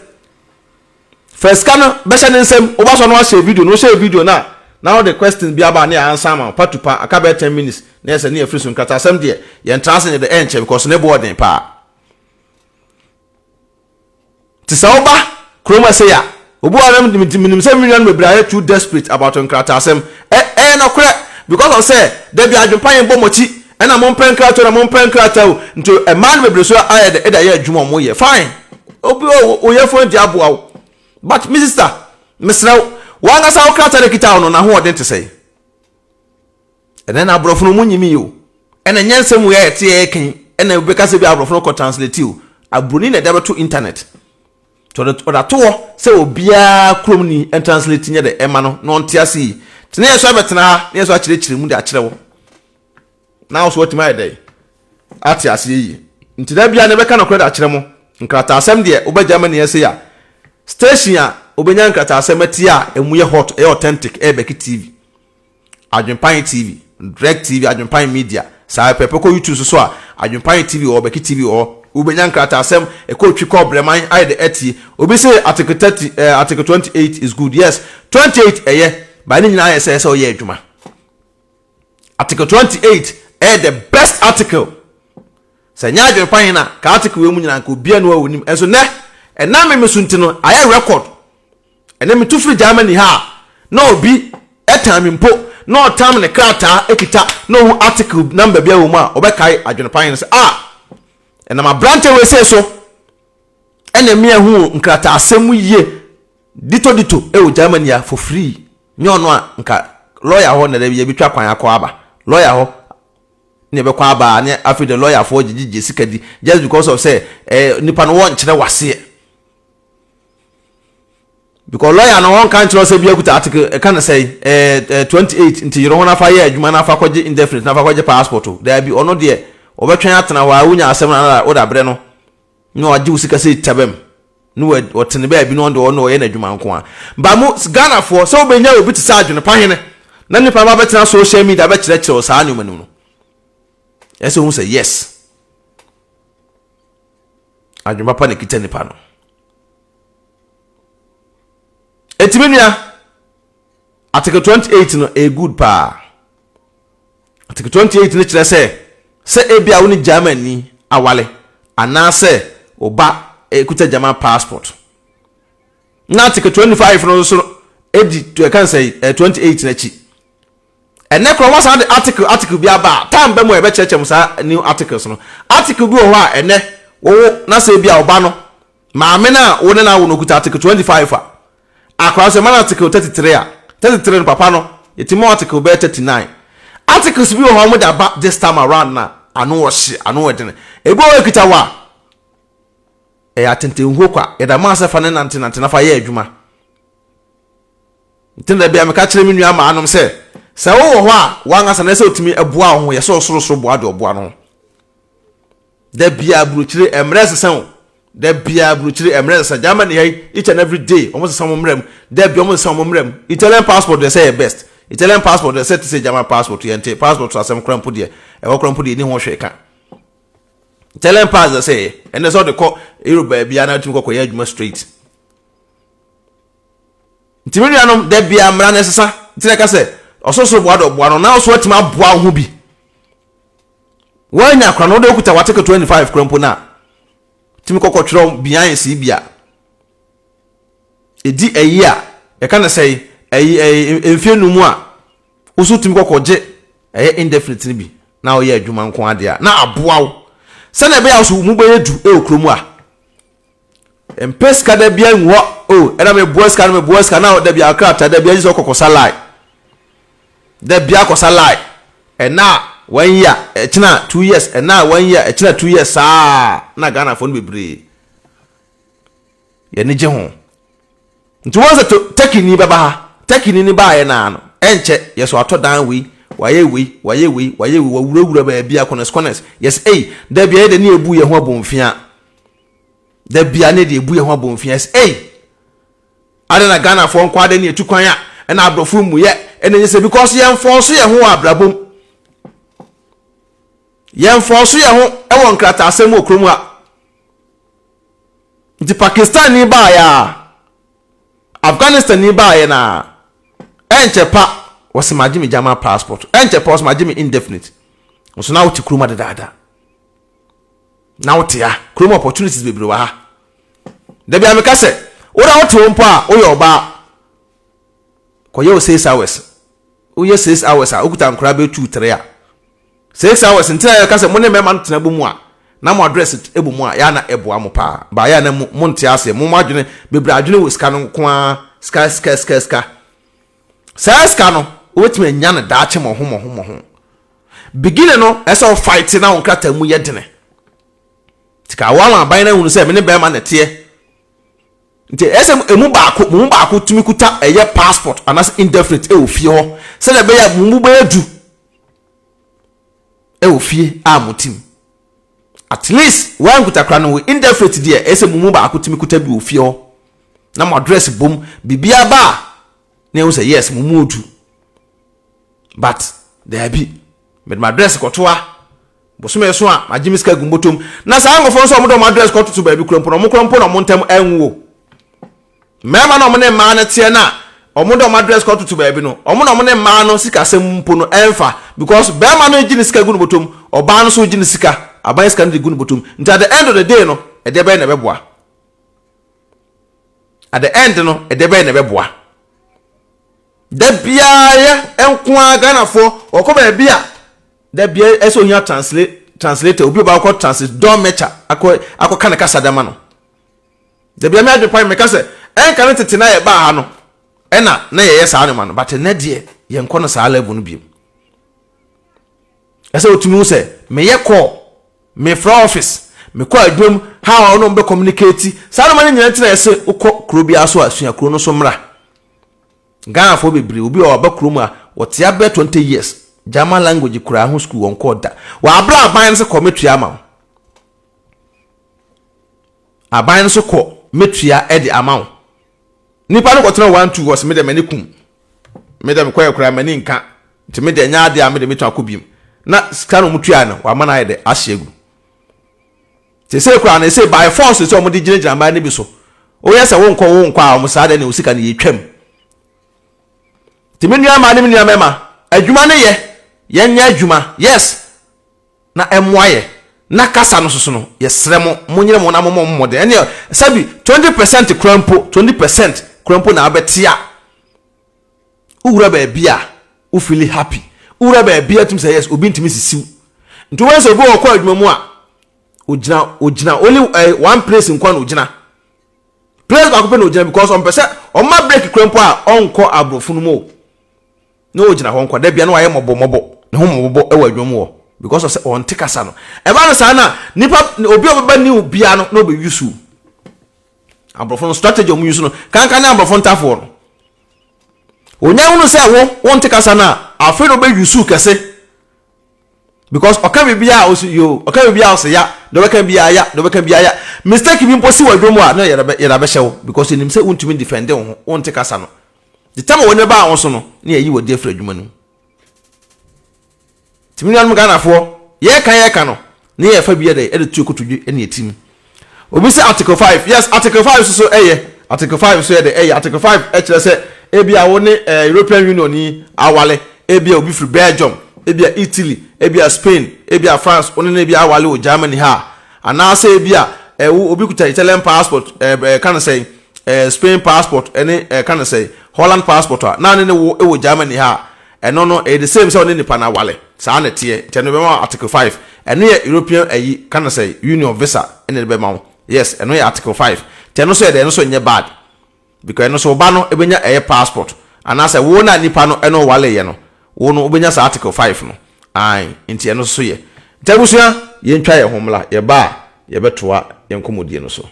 [SPEAKER 1] Fa sika no bɛhyɛ ne nsam. Woba so no wahyɛ video no wohyɛ video no a na wode questions bi aba ne ansa ama wo patupa aka bɛyɛ 10 minutes na yɛ sɛ ne yɛfiri so nkrataasɛm deɛ yɛntra ase nyɛ dɛ ɛnkyɛ because ne boɔ den paa. Nti sɛ woba kurom ha sei a, obi wɔ hɔ a menim sɛ me nuanom bebree ayɛ too desperate about nkrataasɛm. Ɛ ɛyɛ nɔkorɛ because of sɛ da bi adwempa yɛn bɔ mo akyi ɛna mompɛ nkrataa o na mompɛ nkrataa o nti mmaa no bebree so ayɛ dɛ ɛde ayɛ adwuma a wɔyɛ fine. Obi wɔ wo yɛfo adi aboa wo but me sister mesrɛ wo w'ankasa wo krataa no ekita wo no n'ahoɔden te sɛn? Ɛnɛ na aborɔfo no ɔmo nyimi o. Ɛna nyɛ nsɛm wei a yɛte yɛka yi ɛna wobɛka sɛ bi aborɔfo no kɔ translate o. Aburoni na ɛde abɛto internet. Nti ɔde ɔde ato hɔ sɛ obiara kurom ni ɛntranslate nyɛ dɛ ɛma no na ɔnte ase yi. Nti na yɛ so abɛtena ha na yɛ so akyerɛkyerɛ mu de akyerɛ wo. Na wo so watumi ayɛ dɛ ate aseɛ yie. Nti da biara na ɛbɛka nokorɛ de akyerɛ mo. Nkrataasɛm deɛ wobɛgya ma nea ɛsei a station a wobɛnya nkrataasɛm atie a ɛmu yɛ hot ɛyɛ authentic ɛyɛ Becky TV. Adwenpan TV, Dreg TV, Adwenpan Media, saa pɛpɛ kɔ YouTube so so a, Adwenpan TV wɔ hɔ, Bɛki TV wɔ hɔ. Wobɛnya nkrataasɛm, ɛkɔ otwi kɔ brɛman ayɛ dɛ atie. Obi se article 30, eh, article 28 is good. Yes, 28 ɛyɛ, but ne nyinaa yɛ sɛ ɛsɛ ɔyɛ adwuma. Article 28 ɛyɛ the best article. Sɛ nyɛ adwenpan hen a, ka article wei mu nyinaa nka obiara ni hɔ a onim. Ɛnso nɛ, ɛnam me me so nti no, ayɛ record. Ɛnnɛ metu firi Germany ha a, na obi tan me mpo na ɔtam ne krataa kita na ohu article number bi wɔ mu a, ɔbɛkae adwene pa hene sɛ, ah, ɛnam aberante wei sei so ɛna mmea hu nkrataasɛm mu yie ditodito wɔ Germany a for free. Nyɛ ɔno a nka Lawyer hɔ na da bi yɛbɛtwa kwan akɔ aba. Lawyer hɔ na yɛbɛkɔ aba ne afei de lawyerfoɔ gyegyegye sika di just because of sɛ eh, nipa no wɔnkyerɛ waseɛ. Because lawyer no wɔnka nkyerɛ sɛ bi akuta article ɛka no sɛ eh, eh, 28 nti yere ho nafa yɛ adwuma nafa kɔgye indefinite nafa kɔgye passport o. Daabi, ɔno deɛ ɔbɛtwɛn atena hɔ a wonya asɛm no ana woda berɛ no na wagye wo sika sɛ tabam na ɔtene baabi na ɔno deɛ ɔno ɔyɛ n'adwuma nko a. Ba mo Ghanafoɔ sɛ wobɛnya obi te sɛ adwene pa hene na nipa ba bɛtena social media bɛkyerɛkyerɛ wo saa nneɛma no mu no, ɛsɛ ohun sɛ yes, adwene papa na ɛkita nipa no. Enti me nua, Article 28 no ɛyɛ good paa. Article 28 no kyerɛ sɛ sɛ ebi a wo ne Germany awale anaasɛ wo ba ekuta German passport. Na Article 25 no nso edi ɛka sɛ 28 n'akyi. Ɛnnɛ koraa wɔasan de article article bi aba a time bɛ mu a yɛbɛkyerɛkyerɛ mo saa new articles no. Article bi wɔ hɔ a ɛnnɛ wowo na sɛ ebi a ɔba no maame no a wo ne no awo no okuta article 25 a, akwadaa nso yɛma no article 33 a, 33 no papa no yɛtumi ma article bɛyɛ 39. Articles bi wɔ hɔ a wɔde aba this time around na ano wɔ hye, ano wɔ den. Ebi wɔ hɔ ekita wɔ a ɛyɛ atentenhuo kwa, yɛda mo ase fa ne nante nante na fa yɛ adwuma. Nti na da biara meka kyerɛ me nua maanom sɛ, sɛ wowɔ hɔ a, w'ankasa na ɛsɛ sɛ wotumi boa wo ho, yɛ sɛ ɔsorosoro boa deɛ ɔboa no ho. Da biara burokyire, mmerɛ nsesa o. Da biara burokyire, mmerɛ nsesa. Germany ha yi, each and every day, wɔn sesa wɔn mmerɛ mu. Da biara wɔn sesa wɔn mmerɛ mu. Italian passport deɛ sɛ yɛ best. Italian passport deɛ sɛ te sɛ German passport, yɛn te passport so asɛm koraa mpo deɛ, ɛhɔ koraa mpo deɛ ɛni ho hwee ka. Italian pass deɛ sɛ yɛ, ɛnɛ sɛ ɔde kɔ Europe baabiara na atumi kɔ kɔyɛ adwuma straight. Nti me nuanom, da biara mmara no ɛsesa. Nti na ɛka sɛ, ɔsorosoro boa de ɔboa no, na wo so atumi aboa wo ho bi. Woanya kora no, wode wokuta w'ateke 25 kora mpo no a, tumi kɔkɔ twerɛ behind si bi a, ɛdi ayi a, yɛka no sɛ ayi ayi mfie num a, wo so tumi kɔkɔ gye ɛyɛ indefinite no bi na woyɛ adwuma nko adeɛ a, na aboa wo. Sɛdeɛ ɛbɛyɛ a wo so mu bɛyɛ du ɛwɔ kurom a. Mpɛ sika da bia ngu hɔ oh ɛna me boa sika no me boa sika na da bia krataa da bia gye sɛ ɔkɔ kɔsa line da bia kɔsa line ɛna one year ɛkyena 2 years ɛna one year ɛkyena 2 years saa na Ghana fo no bebree yɛne gye ho nti wɔn sɛ Turkey ni bɛba ha. Turkey ni ni baayɛ naa no ɛnkyɛ yɛ so atɔ dan wei, wayɛ wei, wayɛ wei, wayɛ wei, wawurawura baabi a corners corners yɛsɛ ei da bia yɛ de ne ebu yɛ ho abomfia. Da bia ne de ebu yɛ ho abomfia sɛ ei, adɛn na Ghanafoɔ nko adɛn ne etu kwan a ɛna aborɔfo mu yɛ ɛna nyɛ sɛ because yɛn fɔɔso yɛn ho wɔ abrabɔ mu, yɛn fɔɔso yɛn ho ɛwɔ nkrataasɛm wɔ kurom ha. Nti Pakistan ni baayɛ a, Afghanistan ni baayɛ na ɛnkyɛ pa wɔsɛ magye me German passport, ɛnkyɛ pa wɔsɛ magye me indefinite. Nso na wote kurom adedaada na wote ha kurom, opportunities bebree wɔ ha. Dabi a meka sɛ woda wote hɔ mpo a woyɛ ɔbaa kɔyɛ wo 6 hours, woyɛ 6 hours a wokuta nkora bɛyɛ two three a 6 hours. Ntina yɛka sɛ mo ne mmarima no tena bɔ mu a na mo address bɔ mu a yɛ ana ɛboa mo paa ba yɛ ana mo nte aseɛ. Mo adwene bebree adwene wɔ sika no nko ara, sika sika sika sika. Saa sika no wobɛtumi anya no daakye mɔho mɔho mɔho. Beginning no ɛsɛ ɔfight na wo nkrataa mu yɛ dene nti ka awoa ma aban no ahunu sɛ me ne bɛrima na ɛteɛ. Nti ɛsɛ emu baako, mo mu baako tumi kuta ɛyɛ passport anaasɛ indefinite ɛwɔ fie hɔ sɛdeɛ ɛbɛyɛ a mo mu bɛyɛ du ɛwɔ fie a mo tim. At least wɔankuta kora no wɔ indefinite deɛ, ɛsɛ mo mu baako tumi kuta bi wɔ fie hɔ na mo address bom biribiara ba a na ɛhu sɛ yes, mo mu odu. But daabi, mede mo address kɔtoa bosome so a magye me sika gu mbɔtɔm na saa nkɔfoɔ nso a wɔde wɔn address kɔtoto baabi kura mpo na wɔn kura mpo na wɔn ntam ɛnwo mmarima na wɔn ne mmaa no teɛ na wɔn de wɔn address kɔtoto baabi no, wɔn na wɔn ne mmaa no sikasɛm mpo no ɛnfa because barima no gye ne sika gu ne bɔtɔm, ɔbaa no nso gye ne sika, aban sika no de gu ne bɔtɔm. Nti at the end of the day no, ɛdeɛ bɛyɛ na ɛbɛboa? At the end no, ɛdeɛ bɛyɛ na ɛbɛboa? Da biara yɛ nko ara Ghanafoɔ wɔkɔ baabi a da biara ɛsɛ ohia translate translator, obi ɔba akɔ translate dɔn mɛkya akɔ akɔka ne kasa dama no. Da biara mi adwene pa meka sɛ ɛnka ne tete na yɛ baa ha no ɛna na yɛyɛ saa nneɛma no, but ɛnɛ deɛ. Yɛnkɔ no saa level no biom. Ɛsɛ wotumi hu sɛ meyɛ call, mefrɛ office, mekɔ adwuma mu, how a wɔne wɔn bɛ communicate. Saa nneɛma no nyinaa nti na yɛsɛ wokɔ kuro biara so a sua kuro no so mmra. Ghanafoɔ bebree, obi wɔ ɔba kurom a wɔte abɛɛ 20 years, German language koraa ho school wɔn kɔɔ da. Wɔabrɛ aban no sɛ kɔ metua ama wo. Aban no so kɔ metua de ama wo. Nipa no kɔtena 1 2 wɔ sɛ me deɛ m'ani kum. Me deɛ mekɔyɛ koraa m'ani nka. Nti me deɛ nyɛ adeɛ a me deɛ metumi akɔ biem. Na sika no wɔn tua no wama no ayɛ dɛ ahye agu. Sese koraa no ese by force sɛ wɔn de gyinagyina mmaa no bi so. Woyɛ sɛ wonkɔ wonkɔ a wɔn saa deɛ ne wo sika no yɛtwam. Nti me nua mmaa ne me nua mmarima adwuma no yɛ yɛnyɛ adwuma yes na ɛmmoa yɛ na kasa no soso no yɛsrɛ mo monyere mo na mommɔ mo mmɔden ɛneɛ sɛbi 20% kora mpo 20% kora mpo na abɛte a wowura baabi a wo feel happy wowura baabi a tumi sɛ yes obi ntumi sisiw nti wobɛhu sɛ obi wɔ ɔkɔ adwuma mu a ogyina ogyina only eh, one place nkwa na ogyina place baako pɛ na ogyina because ɔmpɛ sɛ ɔma break kora mpo a ɔnkɔ aborɔfo no mu o na ogyina hɔ nkwa da bia na wayɛ mmɔbɔ mmɔbɔ ne ho mmɔbɔ wɔ adwuma mu hɔ because of sɛ ɔnte kasa no ɛba no saa na nipa obi a ɔbɛba new bia no na ɔbɛyi su aborɔfo no strategy ɔmo use no kankan ne aborɔfo ntafoɔ no onya hunu sɛ wo wonte kasa no a afei na ɔbɛyi su kɛse because ɔka biribi a ɔsi yo ɔka biribi a ɔsi ya deɛ ɔbɛka bi a ya deɛ ɔbɛka bi a ya mistake bi mpo si wɔ adwuma mu a na yɛde abɛhyɛ wo because yɛnim sɛ wontumi defend wo ho wonte kasa no the time a wɔn baa wɔn so no na yɛyi wɔ di afiri adwuma no mu tìmi nuanom Ghanafoɔ yɛka yɛka no ne yɛfa bi yɛ dɛ ɛde tu kotodwe ɛne ɛtim Obi sɛ article 5, yes, article 5 nso so ɛyɛ. Article 5 nso yɛ dɛ ɛyɛ. Article 5 ɛkyerɛ sɛ ebi a wo ne eh, European Union ni awale, ebi a obi firi Belgium, ebi a Italy, ebi a Spain, ebi a France, wo ne no ebi awale wɔ Germany ha a, anaasɛ ebi a eh, wo obi kuta Italian passport, eh, eh, ka no sɛn, eh, Spain passport ɛne eh, ka no sɛn, Holland passport a, na ne ne wo wɔ Germany ha a, Ɛno no ɛyɛ the same sɛ ɔne nipa no awale. Saa na ɛteɛ. Nti ɛno bɛma wo article 5. Ɛno yɛ European ayi, ka no sɛ union visa ɛna ɛde bɛma wo. Yes, ɛno yɛ article 5. Nti ɛno nso yɛ dɛ, ɛno nso nyɛ bad. Because ɛno nso wo ba no ɛbɛnya ɛyɛ passport. Anaasɛ wo na nipa no ɛne wo waleeɛ no, wo no wobɛnya saa article 5 no. Ae, nti ɛno nso so yɛ. Nti abusua, yɛntwa yɛn ho mmra. Yɛba a, yɛbɛtoa yɛn nkɔmmɔdie no so.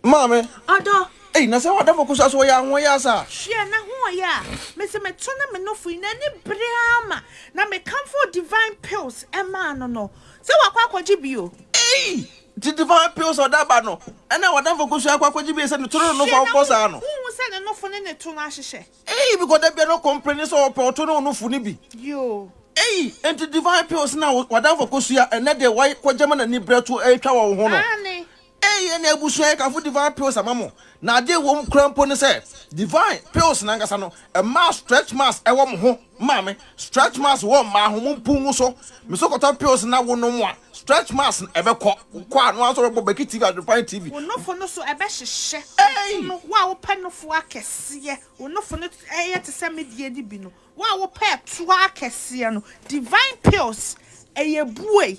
[SPEAKER 1] Maame.
[SPEAKER 2] Ɔdɔ.
[SPEAKER 1] Ei, na sɛ w'adamfo kosua so ɔyɛ ahoɔyɛ asa a.
[SPEAKER 2] Hwɛ, n'ahoɔyɛ a mese meto ne me nofo yi, n'ani bere ara ma na mekamfoo Divine Pills maa no no, sɛ wakɔ akɔgye bi o.
[SPEAKER 1] Ei, nti Divine Pills a ɔde aba no, ɛna w'adamfo kosua akɔ akɔgye bi sɛ ne to ne ne nofo
[SPEAKER 2] Hwɛ,
[SPEAKER 1] a
[SPEAKER 2] na
[SPEAKER 1] wobɔ saa no.
[SPEAKER 2] wonhu sɛ ne nofo ne ne to no ahyehyɛ?
[SPEAKER 1] Ei, because da biara no ɔcomplaini sɛ ɔpɛ ɔto ne onofo no bi.
[SPEAKER 2] Yoo.
[SPEAKER 1] Ei, enti Divine Pills no a w'adamfo kosua ɛnnɛ deɛ wakɔgye ama n'ani bere to retwa wɔ wo ho no.
[SPEAKER 2] Aane.
[SPEAKER 1] Ei ɛne abusua yɛkamfo Divine Pills ama mo. Na adeɛ ɛwom koraa mpo ne sɛ Divine Pills no ankasa no ɛmaa stretch marks ɛwɔ mo ho maame. Stretch marks wɔ mmaa ho mo mpu ngu so. Me so kɔtɔ pills na wo nom a stretch marks no ɛbɛkɔ. Wokɔ a no ara nso wobɛbɔ Becky TV Adwenpan TV.
[SPEAKER 2] Wo nofo no so ɛbɛhyehyɛ.
[SPEAKER 1] Ei!
[SPEAKER 2] No, wo a wopɛ nofo akɛseɛ, wo nofo no ɛyɛ te sɛ me deɛ no bi no, Wo a wopɛ ɛtoa akɛseɛ no, Divine Pills, ɛyɛ buei.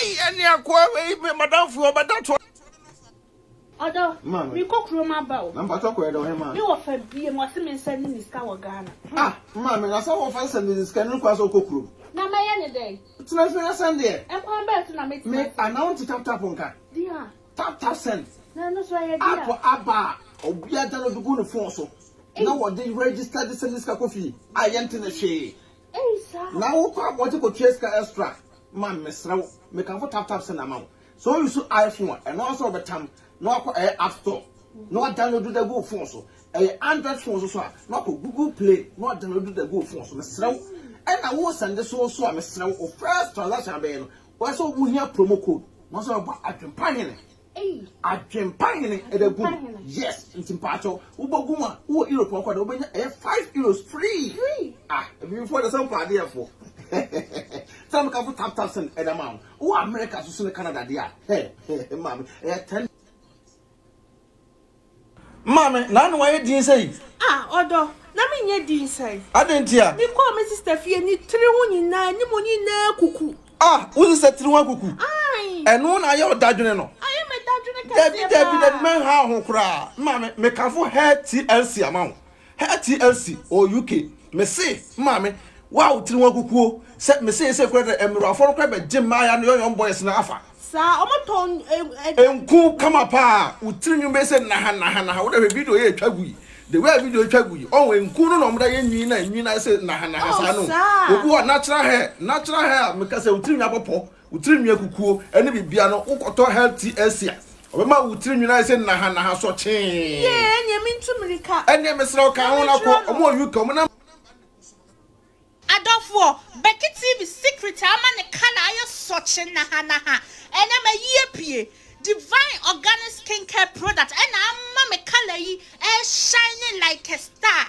[SPEAKER 1] Ei ɛne akoa wei me madamfo yi ɔbɛda to.
[SPEAKER 2] Ɔdɔ, mekɔ kurom aba o.
[SPEAKER 1] Na mpakyɛw kɔyɛ dɛ ɔhemaa.
[SPEAKER 2] Me wɔfa biem, ɔse me nsa ni ne sika wɔ Ghana.
[SPEAKER 1] Ah maame na sɛ wɔfa sɛ ne sika no kwan sɛ ɔkɔ kurom.
[SPEAKER 2] Na mɛyɛ ne dɛn?
[SPEAKER 1] Tena fie na sɛn deɛ.
[SPEAKER 2] Ɛkwan bɛn so na mɛtumi
[SPEAKER 1] Me anaa wonte tap tap nka.
[SPEAKER 2] Deɛ a.
[SPEAKER 1] Tap tap send.
[SPEAKER 2] Na ɛno nso ɛyɛ deɛ a.
[SPEAKER 1] App aba a obiara download gu ne phone so. Na wɔde register de send sika kɔ fie a yɛnte ne hwee. Na wokɔ abɔnten kɔtua sika extra ma mesrɛ wo mekamfo tap tap send ama wo. Sɛ wo use iPhone a ɛno ara sɛ wɔbɛtam na wakɔ ɛyɛ app store na wadownload de agu wo phone so. Ɛyɛ Android phone so so a na wakɔ Google Play na wadownload de agu wo phone so. Mesrɛ wo ɛna wo send so so a mesrɛ wo wo first transaction abɛyɛ no wɔyɛ sɛ wohia promo code na wɔsɛ wɔbɔ adwempa hene. Adwempa hene ɛda gu mu. Yes, nti mpakyɛw wobɔ gu mu a wowɔ Europe ɔkɔ de wobɛnya ɛyɛ €5 free. Ah, ebibifoɔ de sɛ mpa adeɛ fo. Sɛ meka fo tap tap send ɛda ma wo. Wowɔ America so so ne Canada deɛ a, hɛ, maame, ɛyɛ 10. Maame, na ano ayɛ din sɛi?
[SPEAKER 2] Ah, ɔdɔ, na menyɛ din sɛn?
[SPEAKER 1] Adɛn ntia?
[SPEAKER 2] Mekɔɔ me sista fie, ne tiri ho nyinaa, ne mu nyinaa kuku.
[SPEAKER 1] Ah, wo sista tiri ho akuku?
[SPEAKER 2] Ae.
[SPEAKER 1] Ɛno na ayɛ wo dadwene no?
[SPEAKER 2] Ayɛ me dadwene kɛseɛ paa.
[SPEAKER 1] Dabi, dabi, dabi, mɛnha wo ho koraa. Maame, mekamfo Hair TLC ama wo. Hair TLC wɔ UK. Mese, maame, Wo a wo tiri ho akukuo sɛ me seesei koraa deɛ mmerewafoɔ no koraa bɛgye mmaaya no young boys no afa.
[SPEAKER 2] Saa, ɔmo tɔn ɛ ɛ.
[SPEAKER 1] Nku kama paa, wo tiri nwi bɛyɛ sɛ naha naha naha, wo deɛ hwɛ video yi a ɛtwa gu yi, the way a video yi twa gu yi, ɔho nku no na ɔmo de ayɛ nwi na nwi no ayɛ sɛ naha naha saa no,
[SPEAKER 2] Oh saa.
[SPEAKER 1] obi wɔ natural hair, natural hair a meka sɛ wo tiri nwi abɔ pɔ, wo tiri nwi akukuo ɛne biribiara no, wo kɔtɔ healthy asia, ɔbɛma wo tiri nwi no ayɛ sɛ naha naha sɔkyee.
[SPEAKER 2] Yee, ɛneɛ mentu mirika.
[SPEAKER 1] Ɛneɛ mesrɛ wo ka ho na kɔ, ɔmo wɔ UK, ɔmo nam.
[SPEAKER 2] Adɔfoɔ, Becky TV secret a ama ne colour ayɛ sɔkye nahanaha ɛnɛ mayi apue. Divine organic skincare product ɛna ama me colour yi ɛreshine like a star.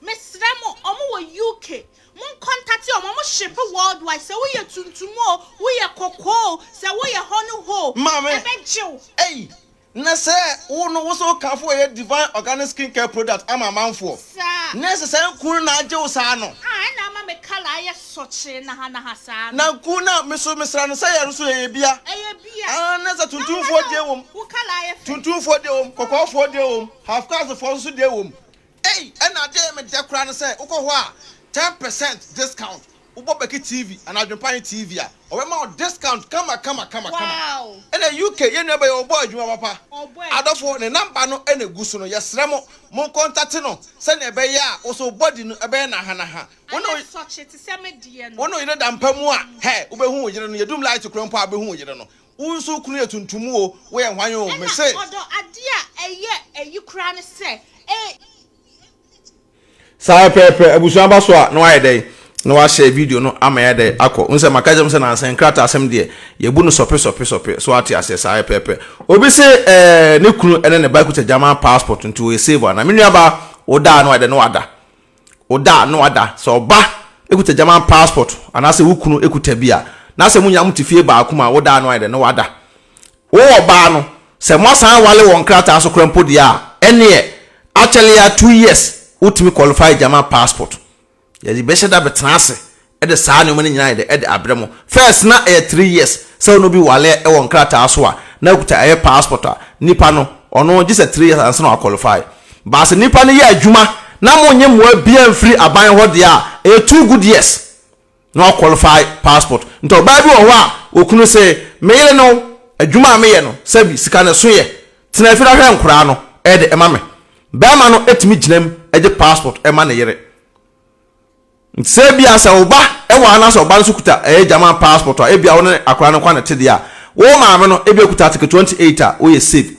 [SPEAKER 2] Mesrɛ mo, ɔmo wɔ UK, mon contact ɔmo, ɔmo ship worldwide, sɛ woyɛ tuntum o, woyɛ kɔkɔɔ o, sɛ woyɛ hɔne hɔ o,
[SPEAKER 1] Maame,
[SPEAKER 2] ɛbɛgye wo.
[SPEAKER 1] ei, Na sɛ wo no wo so wo kamfo ɛyɛ divine organic skin care product ama amanfoɔ.
[SPEAKER 2] Saa.
[SPEAKER 1] Nurse saa nku no na agye wo saa no.
[SPEAKER 2] Ah ɛna ama me colour ayɛ sɔkyee nahanaha saa no.
[SPEAKER 1] Na nku no a me so me sra no sɛ yɛn nso ɛyɛ bia.
[SPEAKER 2] Ɛyɛ bia.
[SPEAKER 1] Ah nurse
[SPEAKER 2] Na
[SPEAKER 1] tuntumfoɔ
[SPEAKER 2] wo
[SPEAKER 1] deɛ wom.
[SPEAKER 2] wo colour ayɛ fɛ.
[SPEAKER 1] Tuntumfoɔ deɛ wom, kɔkɔɔfoɔ deɛ wom, half caste foɔ nso deɛ wom. Ei ɛna adeɛ a ɛyɛ me dɛ koraa ne sɛ wokɔ hɔ a 10% discount. Wobɔ Becky TV anaa Adwenpa He TV a, ɔbɛma wo discount kama kama kama kama.
[SPEAKER 2] Wow!
[SPEAKER 1] Ɛna UK yɛn nua bɛyɛ ɔbɔ adwuma papa.
[SPEAKER 2] Ɔbɔ
[SPEAKER 1] Adɔfo ne number no na egu so no yɛsrɛ mo mon contate no sɛnea ɛbɛyɛ a wo so wo body no ɛbɛyɛ nahanaha. Wo ne
[SPEAKER 2] Ayɛ sɔkye te sɛ me deɛ no.
[SPEAKER 1] wo ne wo yere da mpa mu a hɛ wobɛhu wo yere no yɛdum light koraa mpo a wobɛhu wo yere no. Wo nso wo kunu yɛ tuntum o woyɛ hwan o
[SPEAKER 2] Ɛna
[SPEAKER 1] mese.
[SPEAKER 2] ɔdɔ adeɛ a ɛyɛ ayi koraa ne sɛ e.
[SPEAKER 1] Saa pɛpɛɛpɛ, abusua aba so a na wayɛ dɛn? Na wahyɛ video no ama yɛ dɛn akɔ. N sɛ maka kyerɛ mo sɛ nansa nkrataa asɛm deɛ yɛbu no sɔpe sɔpe sɔpe. So ate aseɛ saa pɛpɛɛpɛ. Obi se ɛɛ ne kunu ɛne ne ba kuta German passport nti wɔyɛ save ana. Me nua ba woda a na wayɛ dɛn na wada. Woda a na wada. Sɛ ɔba ekuta German passport anaasɛ wo kunu ekuta bi a na sɛ mo nyinaa mo te fie baako mu a woda a na wayɛ dɛn na wada. Wo ɔbaa no, sɛ moasan awale wɔ nkrataa so koraa mpo deɛ a, ɛnneɛ actually a 2 years wotumi qualify German passport. Yɛde bɛhyɛ da bɛtena ase de saa nneɛma no nyinaa yɛ de abrɛ mo. First na ɛyɛ 3 years sɛ wo ne obi wale wɔ nkrataa so a na okuta ɛyɛ passport a, nipa no ɔno gye sɛ 3 years ansa na waqualify. But sɛ nipa no yɛ adwuma na monnye mmoa biara mfiri aban hɔ deɛ a, ɛyɛ 2 good years na waqualify passport. Nti ɔbaa bi wɔ hɔ a okunu se me yere no adwuma a meyɛ no sɛbi sika no so yɛ tena fie na hwɛ nkoraa no ɛde ɛma me. Bɛrima no etumi gyina mu gye passport ɛma ne yere. Nti sɛ ebia sɛ wo ba ɛwɔ ha na sɛ ɔba no nso kuta ɛyɛ German passport a ebia wo ne akwaraa no nkwa na ɛte deɛ a wo maame no ebia kuta article 28 a woyɛ safe.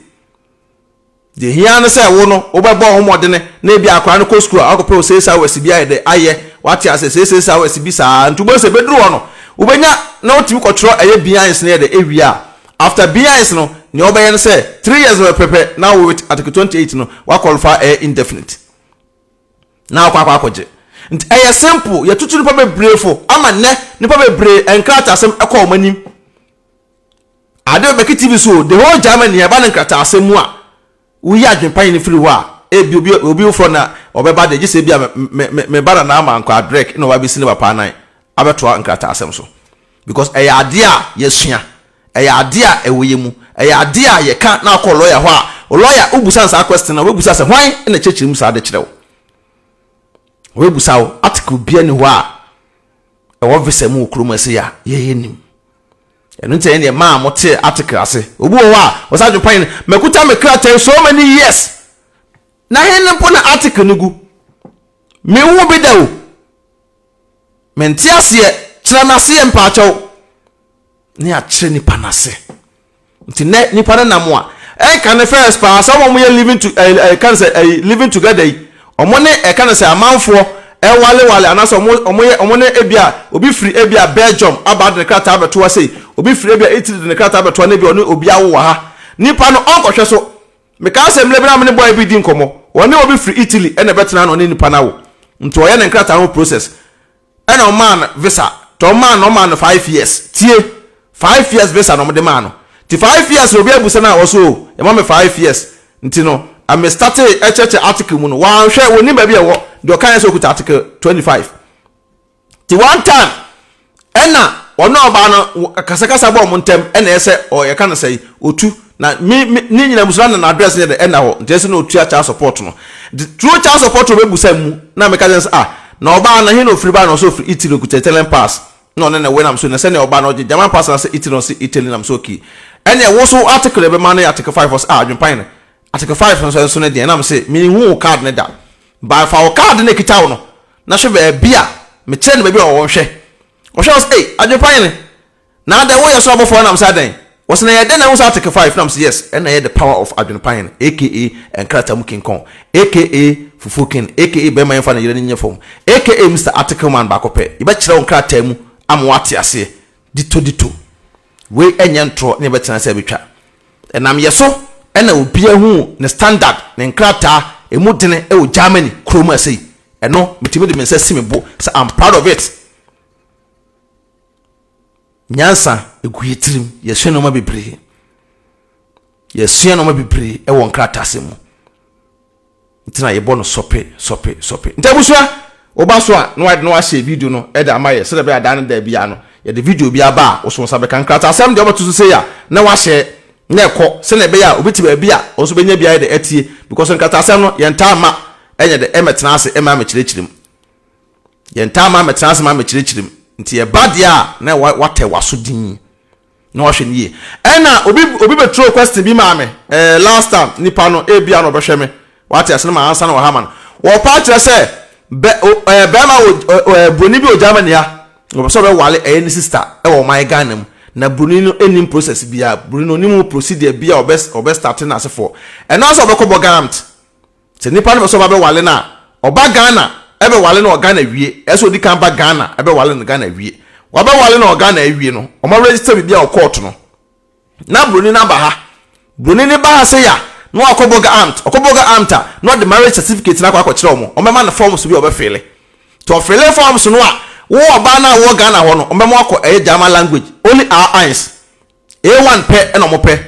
[SPEAKER 1] Deɛ ehia ne sɛ wo no wobɛbɔ wo ho mmɔdene na ebia akwadaa no kɔ sukuu a wakɔpɛ osiesie hours bi ayɛ dɛ ayɛ, wate aseɛ, siesie hours bi saa nti wobɛhu sɛ ɛbɛduru hɔ no wobɛnya na wotumi kɔtwerɛ ɛyɛ B-Eins no yɛ dɛ ɛwie a after B-Eins no nea wobɛyɛ no sɛ 3 years no pɛpɛpɛ na wo with article 28 no waqualify ɛyɛ indefinite na wakɔ akɔ akɔgye. Nti ɛyɛ simple, yɛtutu nipa bebree fo ama nnɛ nipa bebree nkrataasɛm ɛkɔ wɔn anim. Ade bɛki TV so o, the whole Germany ɛba no nkrataasɛm mu a, woyi adwempa nyini firi hɔ a, ebi obi obi foforɔ na ɔbɛba deɛ, gye sɛ ebi a me me me ba Nana Ama Nkwa Adrek na ɔba abɛsi ne papa anan abɛtoa nkrataasɛm so. Because ɛyɛ adeɛ a yɛasua, ɛyɛ adeɛ a ɛwɔ yɛ mu, ɛyɛ adeɛ a yɛka na akɔ lawyer hɔ a, lawyer wobusa no saa question no a, ɔbɛbusa sɛ hwan na ɛkyerɛkyerɛ mu saa de kyerɛ wo? Ɔbɛbusa wo, article biara nni hɔ a ɛwɔ visa mu wɔ kurom ha sei a yɛyɛ nim. Ɛno nti ɛyɛ deɛ maa mo te article ase. Obi wɔ hɔ a ɔsɛ adwempa yɛn makuta me krataa so many years. Na he ne mpo na article no gu. Menhu bi da o. Mente aseɛ, kyerɛ me aseɛ mpaakyɛw. Ne akyerɛ nipa no ase. Nti nɛ nipa no nam a ɛnka ne first paa sɛ wɔn yɛ living to ɛɛ ɛka ne sɛ ɛɛ living together yi wɔn ne ɛka ne sɛ amanfoɔ ɛwalewale anaasɛ wɔn wɔn yɛ wɔn ne ebia obi firi ebia Belgium aba de ne krataa abɛto ha sei, obi firi ebia Italy de ne krataa abɛto ha na ebia ɔne obi awo wɔ ha, nipa no ɔnkɔhwɛ so. Mekaa sɛ mmerɛ bi na me ne boy bi redi nkɔmmɔ, ɔne obi firi Italy ɛna ɛbɛtena na ɔne nipa no awo nti ɔyɛ ne nkrataa ho process. Ɛna ɔmaa no visa nti ɔmaa no ɔmaa no 5 years, tie, 5 years visa na ɔmde maa no. Nti 5 years na obi abusa no a ɔso o yɛma me 5 years nti no me startee ɛkyerɛkyerɛ article mu no wanhwɛ, wɔnim baabi a ɛwɔ deɛ ɔka yɛ sɛ ɔkuta article 25. Nti one time ɛna ɔne ɔbaa no kasakasa bɔ ɔmo ntɛm ɛna ɛsɛ ɔyɛka no sɛ otu na me me ne nyina musua na n'address nyɛ dɛ ɛna hɔ nti ɛsɛ na otua child support no. Nti through child support no ɔbɛbusa mu na meka kyerɛ no sɛ ah. Na ɔbaa no, he na ofiri baa na ɔsɛ ofiri Italy, okuta Italian pass. Na ɔne ne we nam so, na sɛnea ɔbaa no ɔgye German pass anaasɛ Italy na ɔse Italy nam so okay. Ɛneɛ wo nso wo article a yɛbɛma no yɛ article 5 ɔse ah adwempa hene article 5 nso ɛnso ne deɛn na mese menhuu wo card no da but fa wo card no a ɛkita wo no na hwɛ baabi a mekyerɛ no baabi a ɔwɔ nhwɛ ɔhwɛ ɔse ei adwempa hene Na adɛn woyɛ soro abɔfoɔ nam sɛ adɛn? Wɔse na ɛyɛ dɛn na wohu sɛ article 5 nam sɛ yes ɛna ɛyɛ the power of adwene pa hene aka nkrataa mu king kong aka fufuo king aka bɛrima yɛmfa ne yere no nyɛ fam aka Mister article man baako pɛ yɛbɛkyerɛ wo nkrataa mu ama woate aseɛ ditto ditto wei ɛnyɛ ntorɔ ne yɛbɛtena sɛ ɛbɛtwa ɛnam yɛ so ɛna obiara hu ne standard ne nkrataa ɛmu dene ɛwɔ Germany kurom ɛsei ɛno metumi de me nsa si me bo sɛ I'm proud of it. Nyansa gu yɛn tirim. Yɛasua nneɛma bebree. Yɛasua nneɛma bebree wɔ nkrataasɛm mu. Nti na yɛbɔ no sɔpe sɔpe sɔpe. Nti abusua, woba so a na na wahyɛ video no de ama yɛ sɛdeɛ ɛbɛyɛ a daa ne daa biara no yɛde video bi aba a woso nsa bɛka. Nkrataasɛm deɛ wobɛto so sei a na wahyɛ na ɛkɔ sɛdeɛ ɛbɛyɛ a obi te baabi a ɔno nso bɛnya bi ayɛ de atie because nkrataasɛm no yɛntaa mma ɛnyɛ de ɛmmɛtena ase ɛmma mmɛkyerɛkyerɛ mu. Yɛntaa mma mmɛtena ase ma mmɛkyerɛkyerɛ mu. Nti ɛba deɛ a na watɛ w'aso dinn na wahwɛ no yie. Ɛna obi obi bɛturo question bi maa me eh, last time nipa no ebia na ɔbɛhwɛ me wate ase no ma ansa na wɔha ma no. Wɔpa akyerɛ sɛ bɛ o eh, bɛrima wɔ eh, broni bi wɔ Germany ha wɔpɛ sɛ ɔbɛwale ɛyɛ ne sister ɛwɔ ɔman Ghana mu na broni no nnim process biara broni no onim procedure bi a ɔbɛ ɔbɛ start n'asefoɔ ɛno ara sɛ ɔbɛkɔ Bɔgamt Sɛ nipa no pɛ sɛ ɔba bɛwale no a, ɔba Ghana bɛwale no wɔ Ghana wie. Ɛsɛ sɛ ɔdi kan ba Ghana bɛwale no Ghana wie. Wabɛwale no wɔ Ghana awie no, wɔn register biribi a wɔ court no. Na broni no aba ha. Broni no ba ha sei a, na wakɔ Boga Amt. Ɔkɔ Boga Amt a, na ɔde marriage certificate no akɔ akɔkyerɛ wɔn. Wɔbɛma no forms bi a ɔbɛfille. Nti ɔfille forms no a, wo ɔbaa no a wowɔ Ghana hɔ no, wɔbɛma wakɔ ɛyɛ German language. Only R eins. A1 pɛ na wɔpɛ.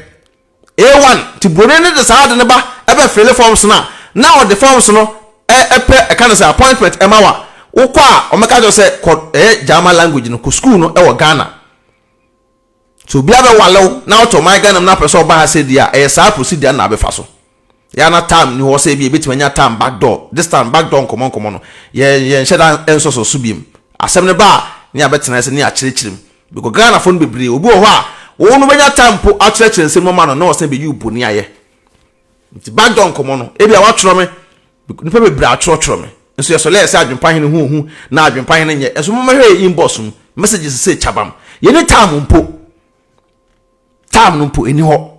[SPEAKER 1] A1, nti broni no de saa ade no ba ɛbɛ fille forms no a, na ɔde forms no ɛpɛ ɛka no sɛ appointment ɛma wo a, wokɔ a wɔbɛka kyerɛ wo sɛ kɔ ɛyɛ German language no, kɔ school no ɛwɔ Ghana. Sɛ obi abɛwale wo na wote ɔman Ghana mu na apɛ sɛ ɔba ha sɛ deɛ a, ɛyɛ saa procedure no na abɛfa so. Yɛ a na time ni hɔ sɛ ebi ebɛtumi anya time back door, this time back door nkɔmmɔ nkɔmmɔ no, yɛn yɛnhyɛ da nsɔsɔ so biom. Asɛm no ba a, ne yɛabɛtena ase ne yɛakyerɛkyerɛ mu. Because Ghana fo no bebree, obi wɔ hɔ a, wo no bɛnya time mpo akyerɛkyerɛ nsɛm mu ama no na ɔsan bɛyi wo boni ayɛ. Nti back door nkɔmmɔ no, ebi a watwerɛ me, nipa bebree atwerɛtwerɛ me. Nso yɛsɔre ayɛ sɛ adwempa hene ho ohu na adwempa hene nyɛ. Nso mommɛhwɛ yɛ inbox mu, messages sɛ kyabam. Yɛni time mpo. Time no mpo ɛni hɔ.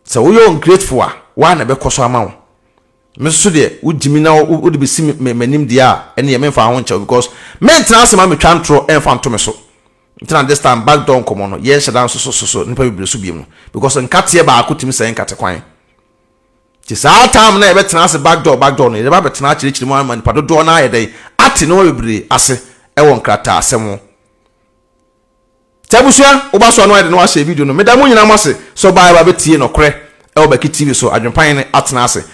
[SPEAKER 1] Sɛ woyɛ ungrateful a, woa na ɛbɛkɔ so ama wo. Me nso so deɛ, wogye me na wode bɛsi m'anim deɛ a, ɛnneɛ memfa ho nkyɛ wo because mentena ase ma metwa ntorɔ ɛmfa nto me so. Nti na this time back door nkɔmmɔ no, yɛnhyɛ da nsosososo nnipa bebree so biom no because nkateɛ baako tumi sɛe nkate kwan. Nti saa time no a yɛbɛtena ase back door back door no, yɛbɛba abɛtena akyerɛkyerɛ mu ama nnipa dodoɔ no ayɛ dɛn ate nneɛma bebree ase ɛwɔ nkrataasɛm ho. Sɛ abusua woba so a na wayɛ de na wahyɛ video no. Meda mo nyinaa mo ase sɛ ɔbaa ɛba bɛtie nɔkorɛ ɛwɔ Baki TV so Adwempa Hene atena ase.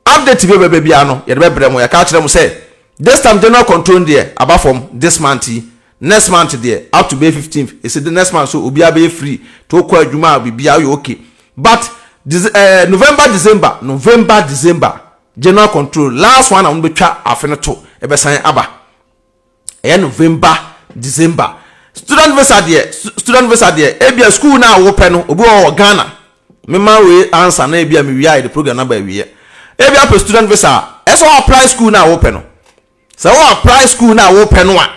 [SPEAKER 1] Update bi a ɛbɛba biara no yɛde bɛbrɛ mo. Yɛaka akyerɛ mo sɛ this time general control no deɛ aba fam this month yi. Next month deɛ up to bɛyɛ 15th ɛsɛ next month so obiara bɛyɛ free to wokɔ adwuma a biribiara woyɛ okay. But eh, November December November December general control last one a wɔn bɛtwa afe no to ɛbɛsan aba. Ɛyɛ November, December. Student visa deɛ, student visa deɛ, ebia school no a wopɛ no, obi wɔ wɔ Ghana. Mema wei ansa na ebia mewie a yɛde program no aba awieɛ. Ebia wopɛ student visa a, ɛsɛ sɛ apply school no a wopɛ no. Sɛ wo apply school no a wopɛ no a,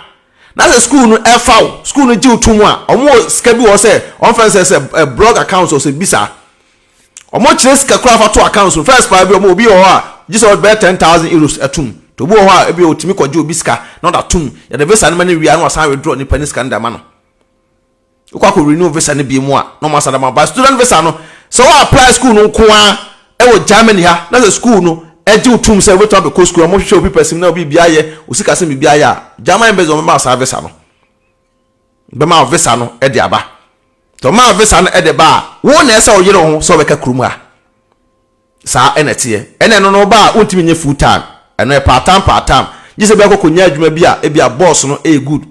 [SPEAKER 1] na sɛ school no ɛfa wo, school no gye wo to mu a, wɔn wɔ sika bi wɔ hɔ sɛ, wɔn fɛn sɛ sɛ blog account ɔsɛ bisa. Ɔmo kyerɛ sika koraa fa to account so first paa bi ɔmo obi wɔ hɔ a gye sɛ ɔde bɛyɛ €10,000 atum nti obi wɔ hɔ a ebi otumi kɔgye obi sika na ɔde atum yɛde visa no ma no wie a na wasan withdraw nipa ne sika no de ama no wokɔ akɔ renew visa no bi mu a na ɔmo asan de ama but student visa no sɛ wo apply school no nko ara ɛwɔ Germany ha na sɛ school no ɛgye wo tum sɛ wobɛtumi abɛkɔ school ɔmo hwehwɛ wo papers mu na obi bi ayɛ wo sika sɛm biribi ayɛ a German embassy ɔmo bɛma saa visa no bɛma wo visa no de aba. Nti ɔmaa visa no de ba a, wo na ɛsɛ ɔyere wo ho sɛ ɔbɛka kurom ha. Saa ɛna ɛteɛ. Ɛna ɛno no woba a, wontumi nyɛ full time. Ɛno yɛ part time part time. Gye sɛ bi akɔ kɔnya adwuma bi a ebi a boss no ɛyɛ good.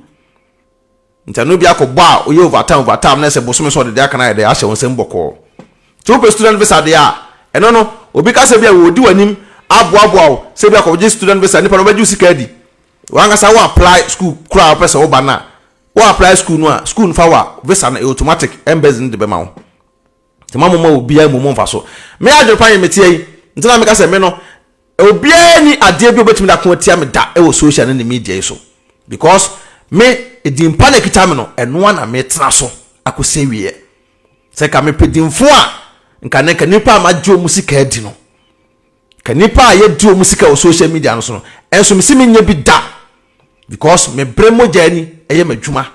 [SPEAKER 1] Nti ɛno bi akɔbɔ a woyɛ overtime overtime na ɛsɛ bosome sɛ ɔde deɛ aka no ayɛ dɛ ahyɛ wo nsam bɔkɔɔ. Nti wopɛ student visa deɛ a, ɛno no obi ka sɛ bi a wɔdi w'anim aboaboa wo sɛ bi akɔgye student visa, nipa no ɔbɛgye wo sika adi. Wankasa wo apply school koraa a wopɛ sɛ woba no a, wo apply school no a, school no fa wo a, visa no ɛyɛ automatic, embassy no de bɛma wo. Nti ma moma obiara mmom mfa so. Me adwene pa yɛ meteɛ yi, nti na meka sɛ me no, obiara ni adeɛ bi a obɛtumi de ako atia me da wɔ social ne ne media yi so. Because me, edin pa na ekita me no, ɛno ara na metena so akɔsi awieɛ. Sɛ nka mepɛ dinfo a, nka ne nka nipa a magye wɔn sika adi no, nka nipa a yɛdi wɔn sika wɔ social media no so no, ɛnso mesi menyɛ bi da. Because me brɛ mogya ani ɛyɛ m'adwuma.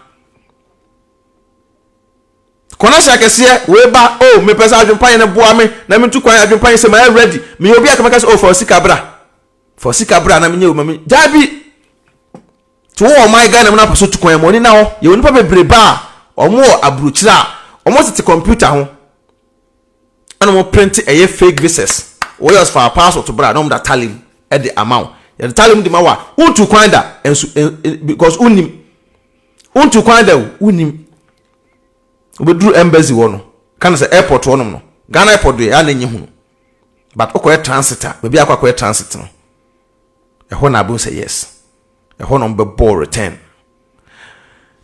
[SPEAKER 1] Connection akɛseɛ wei ba, oh mepɛ sɛ adwempa yɛ no boa me na mentu kwan, adwempa yɛ sɛ mayɛ ready. Meyɛ obi a kɛmɛka sɛ oh fa sika bra, fa sika bra na menyɛ ma me gyaa bi. Nti wowɔ ɔman Ghana mu na apɛ so tu kwan ma ɔni na hɔ. Yɛwɔ nipa bebree ba a wɔn wɔ aburokyire a wɔn tete computer ho ɛna wɔn print ɛyɛ fake visas. Wɔyɛ ɔsɛ fa passport bra na wɔn da tally mu ɛde ama wo. Yɛde tally mu de ma wo a wontu kwan da nso because wonnim. Wontu kwan da o, wonnim. Wobɛduru embassy hɔ no, ka no sɛ airport hɔnom no, Ghana airport deɛ ɛyɛ a na ɛnyɛ hunu. But wokɔyɛ transit a, baabi a akɔ akɔyɛ transit no, ɛhɔ na abɛhu sɛ yes, ɛhɔ na wɔbɛbɔ return.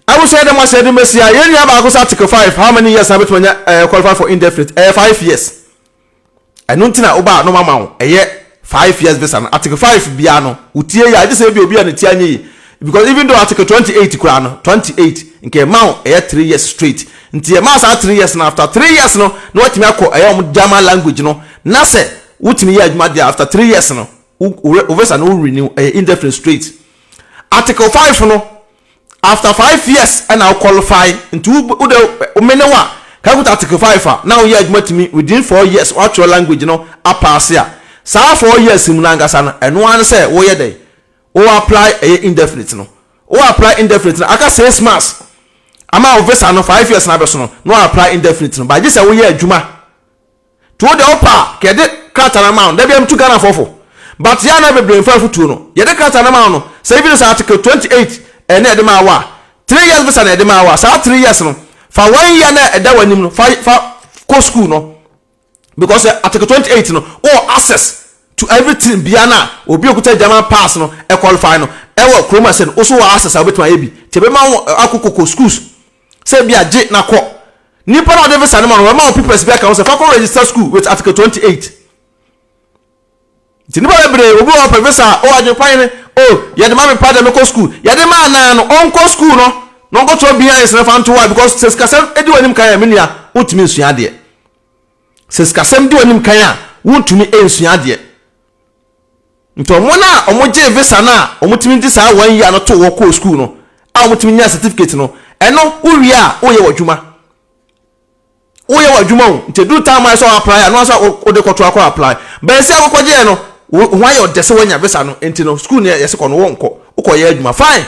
[SPEAKER 1] Abusua dɛm asɛ de mɛsi a, yɛn nua baako sɛ article 5, how many years na bɛtumi anya eh, qualify for indefinite? Ɛyɛ 5 years. Ɛno nti na woba a na wɔama wo ɛyɛ 5 years visa no. Article 5 biara no, wotie yɛ a, gye sɛ ebi obi a ne ti anyɛ yie. Because even though article 28 koraa no, 28 nka ɛma wo ɛyɛ 3 years straight. Nti ɛma saa 3 years no, after 3 years no, na watumi akɔ ɛyɛ wɔn German language no. Na sɛ wotumi yɛ adwuma deɛ, after 3 years no, wo visa no wo renew, ɛyɛ indefinite straight. Article 5 no, after 5 years ɛna wo qualify. Nti wo de wo mene wo a kakuta article 5 a na woyɛ adwuma tumi within 4 years woatwerɛ language no apaase a, saa 4 years mu no ankasa no, ɛno ara ne sɛ woyɛ dɛn, wo apply ɛyɛ indefinite no. Wo apply indefinite no, aka 6 months ama wo visa no 5 years na abɛso no, na wo apply indefinite no, but gye sɛ woyɛ adwuma. Nti wo deɛ wopɛ a ka yɛde krataa no ama wo. Da bia metu Ghana fɔfo, but yɛ ana bebree mfa afotuo no. Yɛde krataa no ama wo no sɛ even sɛ article 28 ɛne yɛde maa wo a, 3 years visa na yɛde maa wo a, saa 3 years no, fa one year na ɛda w'anim no fa kɔ school no, because article 28 no, wɔ access to everything bia na obi okuta German pass no ɛ qualify no ɛwɔ kurom ase no, woso wɔ access a wobɛtumi ayɛ bi. Nti ɛbɛma wo akɔ schools sɛ bi agye na kɔ nipa na ɔde visa no ma no, wɔma wo papers bi aka ho sɛ fa kɔ register school with article 28. Nti nipa bebree, obi wɔ ɔpɛ visa a, o adwene kwan ne o yɛde ma me pa dɛ mekɔ school, yɛde ma anaa no ɔnkɔ school no na ɔnkɔtwerɛ behind sɛ fa nto hɔ a, because sɛ sikasɛm di w'anim kan a, me nua, wontumi nsua adeɛ. Sɛ sikasɛm di w'anim kan a, wontumi nsua adeɛ. Nti ɔmo no a ɔmo gye visa no a, ɔmo tumi gye saa one year no to wɔ kɔɔ school no a, ɔmo tumi nya certificate no, ɛno wowie a, woyɛ w'adwuma, woyɛ w'adwuma o. Nti eduru time a sɛ ɔ apply a, no asa wode kɔto akɔ apply bɛn sɛ akɔkɔgyeɛ no, wo ho ayɛ ɔdɛ sɛ woanya visa no. Nti no school no yɛsɛ kɔ no, wɔnkɔ, wokɔyɛ adwuma fine,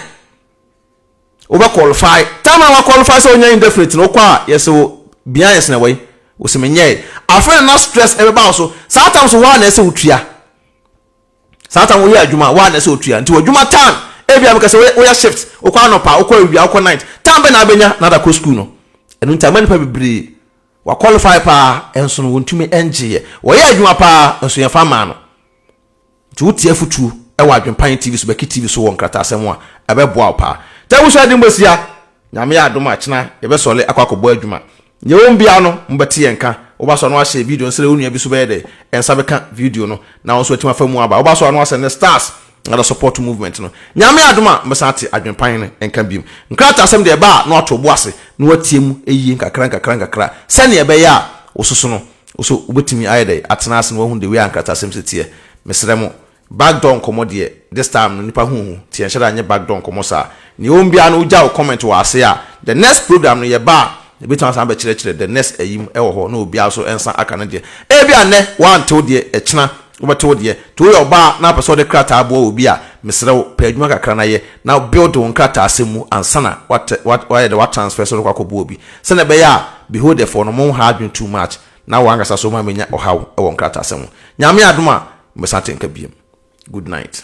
[SPEAKER 1] wobɛ qualify. Time a wa qualify sɛ wonya indefinite no, wokɔ a yɛsɛ wo bia yɛsɛ na wɔyi wosi menyɛe. Afei na stress ɛbɛba wo so. Saa time so waa na ɛsɛ wotua, saa time woyɛ adwuma waa na ɛsɛ wotua. Nti w'adwuma time ebi a meka sɛ woyɛ shift, wokɔ anɔpa, wokɔ awia, wokɔ night, time bɛ na abɛnya na ada kɔ school no. Ɛno nti ama nipa bebree wa qualify paa nso no wɔntumi ngyeeɛ. Wɔyɛ adwuma paa nso yɛmfa maa no. Nti wotie afotuo ɛwɔ Adwempan TV so, Bɛki TV so wɔ nkrataasɛm a ɛbɛboa wo paa. Nti abusua de mbɔsia, Nyame yɛ adom a, kyena yɛbɛsɔle akɔ akɔbɔ adwuma. Nea ɛwɔ mu biara no, mobɛte yɛn nka. Woba so a na wahyɛ video no sɛdeɛ wo nua bi so bɛyɛ dɛ nsa bɛka video no na wo nso atumi afa mu aba. Woba so a na wasɛ ne stars na da support movement no. Nyame adom a, mobɛsan ate Adwempan no nka biom. Nkrataasɛm deɛ ɛba a na wato bo ase na watie mu yie nkakra nkakra nkakra sɛnea ɛbɛyɛ a wo soso no, wo so wobɛtumi ayɛ dɛ atena ase na wahu the way a nkrataasɛm si teɛ. Mesrɛ mo, backdoor nkɔmmɔ deɛ, this time no nipa huhu nti yɛnhyɛ da nyɛ backdoor nkɔmmɔ saa. Nea ɛwɔ mu biara no, wogya wo comment wɔ ase a, the next program no yɛba a, yɛbɛtumi asan abɛkyerɛkyerɛ the next ayi mu ɛwɔ hɔ na obiara nso nsa aka no deɛ. Ebi a nnɛ woante wo deɛ, ɛkyena wobɛte wo deɛ. Nti woyɛ ɔbaa na apɛ sɛ wode krataa boa obi a, mesrɛ wo, pɛ adwuma kakra na yɛ na build wo nkrataa asɛm mu ansa na wayɛ dɛ watransfer sɛ wode kɔ akɔboa obi, sɛnea ɛbɛyɛ a beholderfoɔ no monha adwene too much na wɔn ankasa so ma menya ɔhaw wɔ nkrataasɛm ho. Nyame adom a, mobɛsan te nka biom. Good night.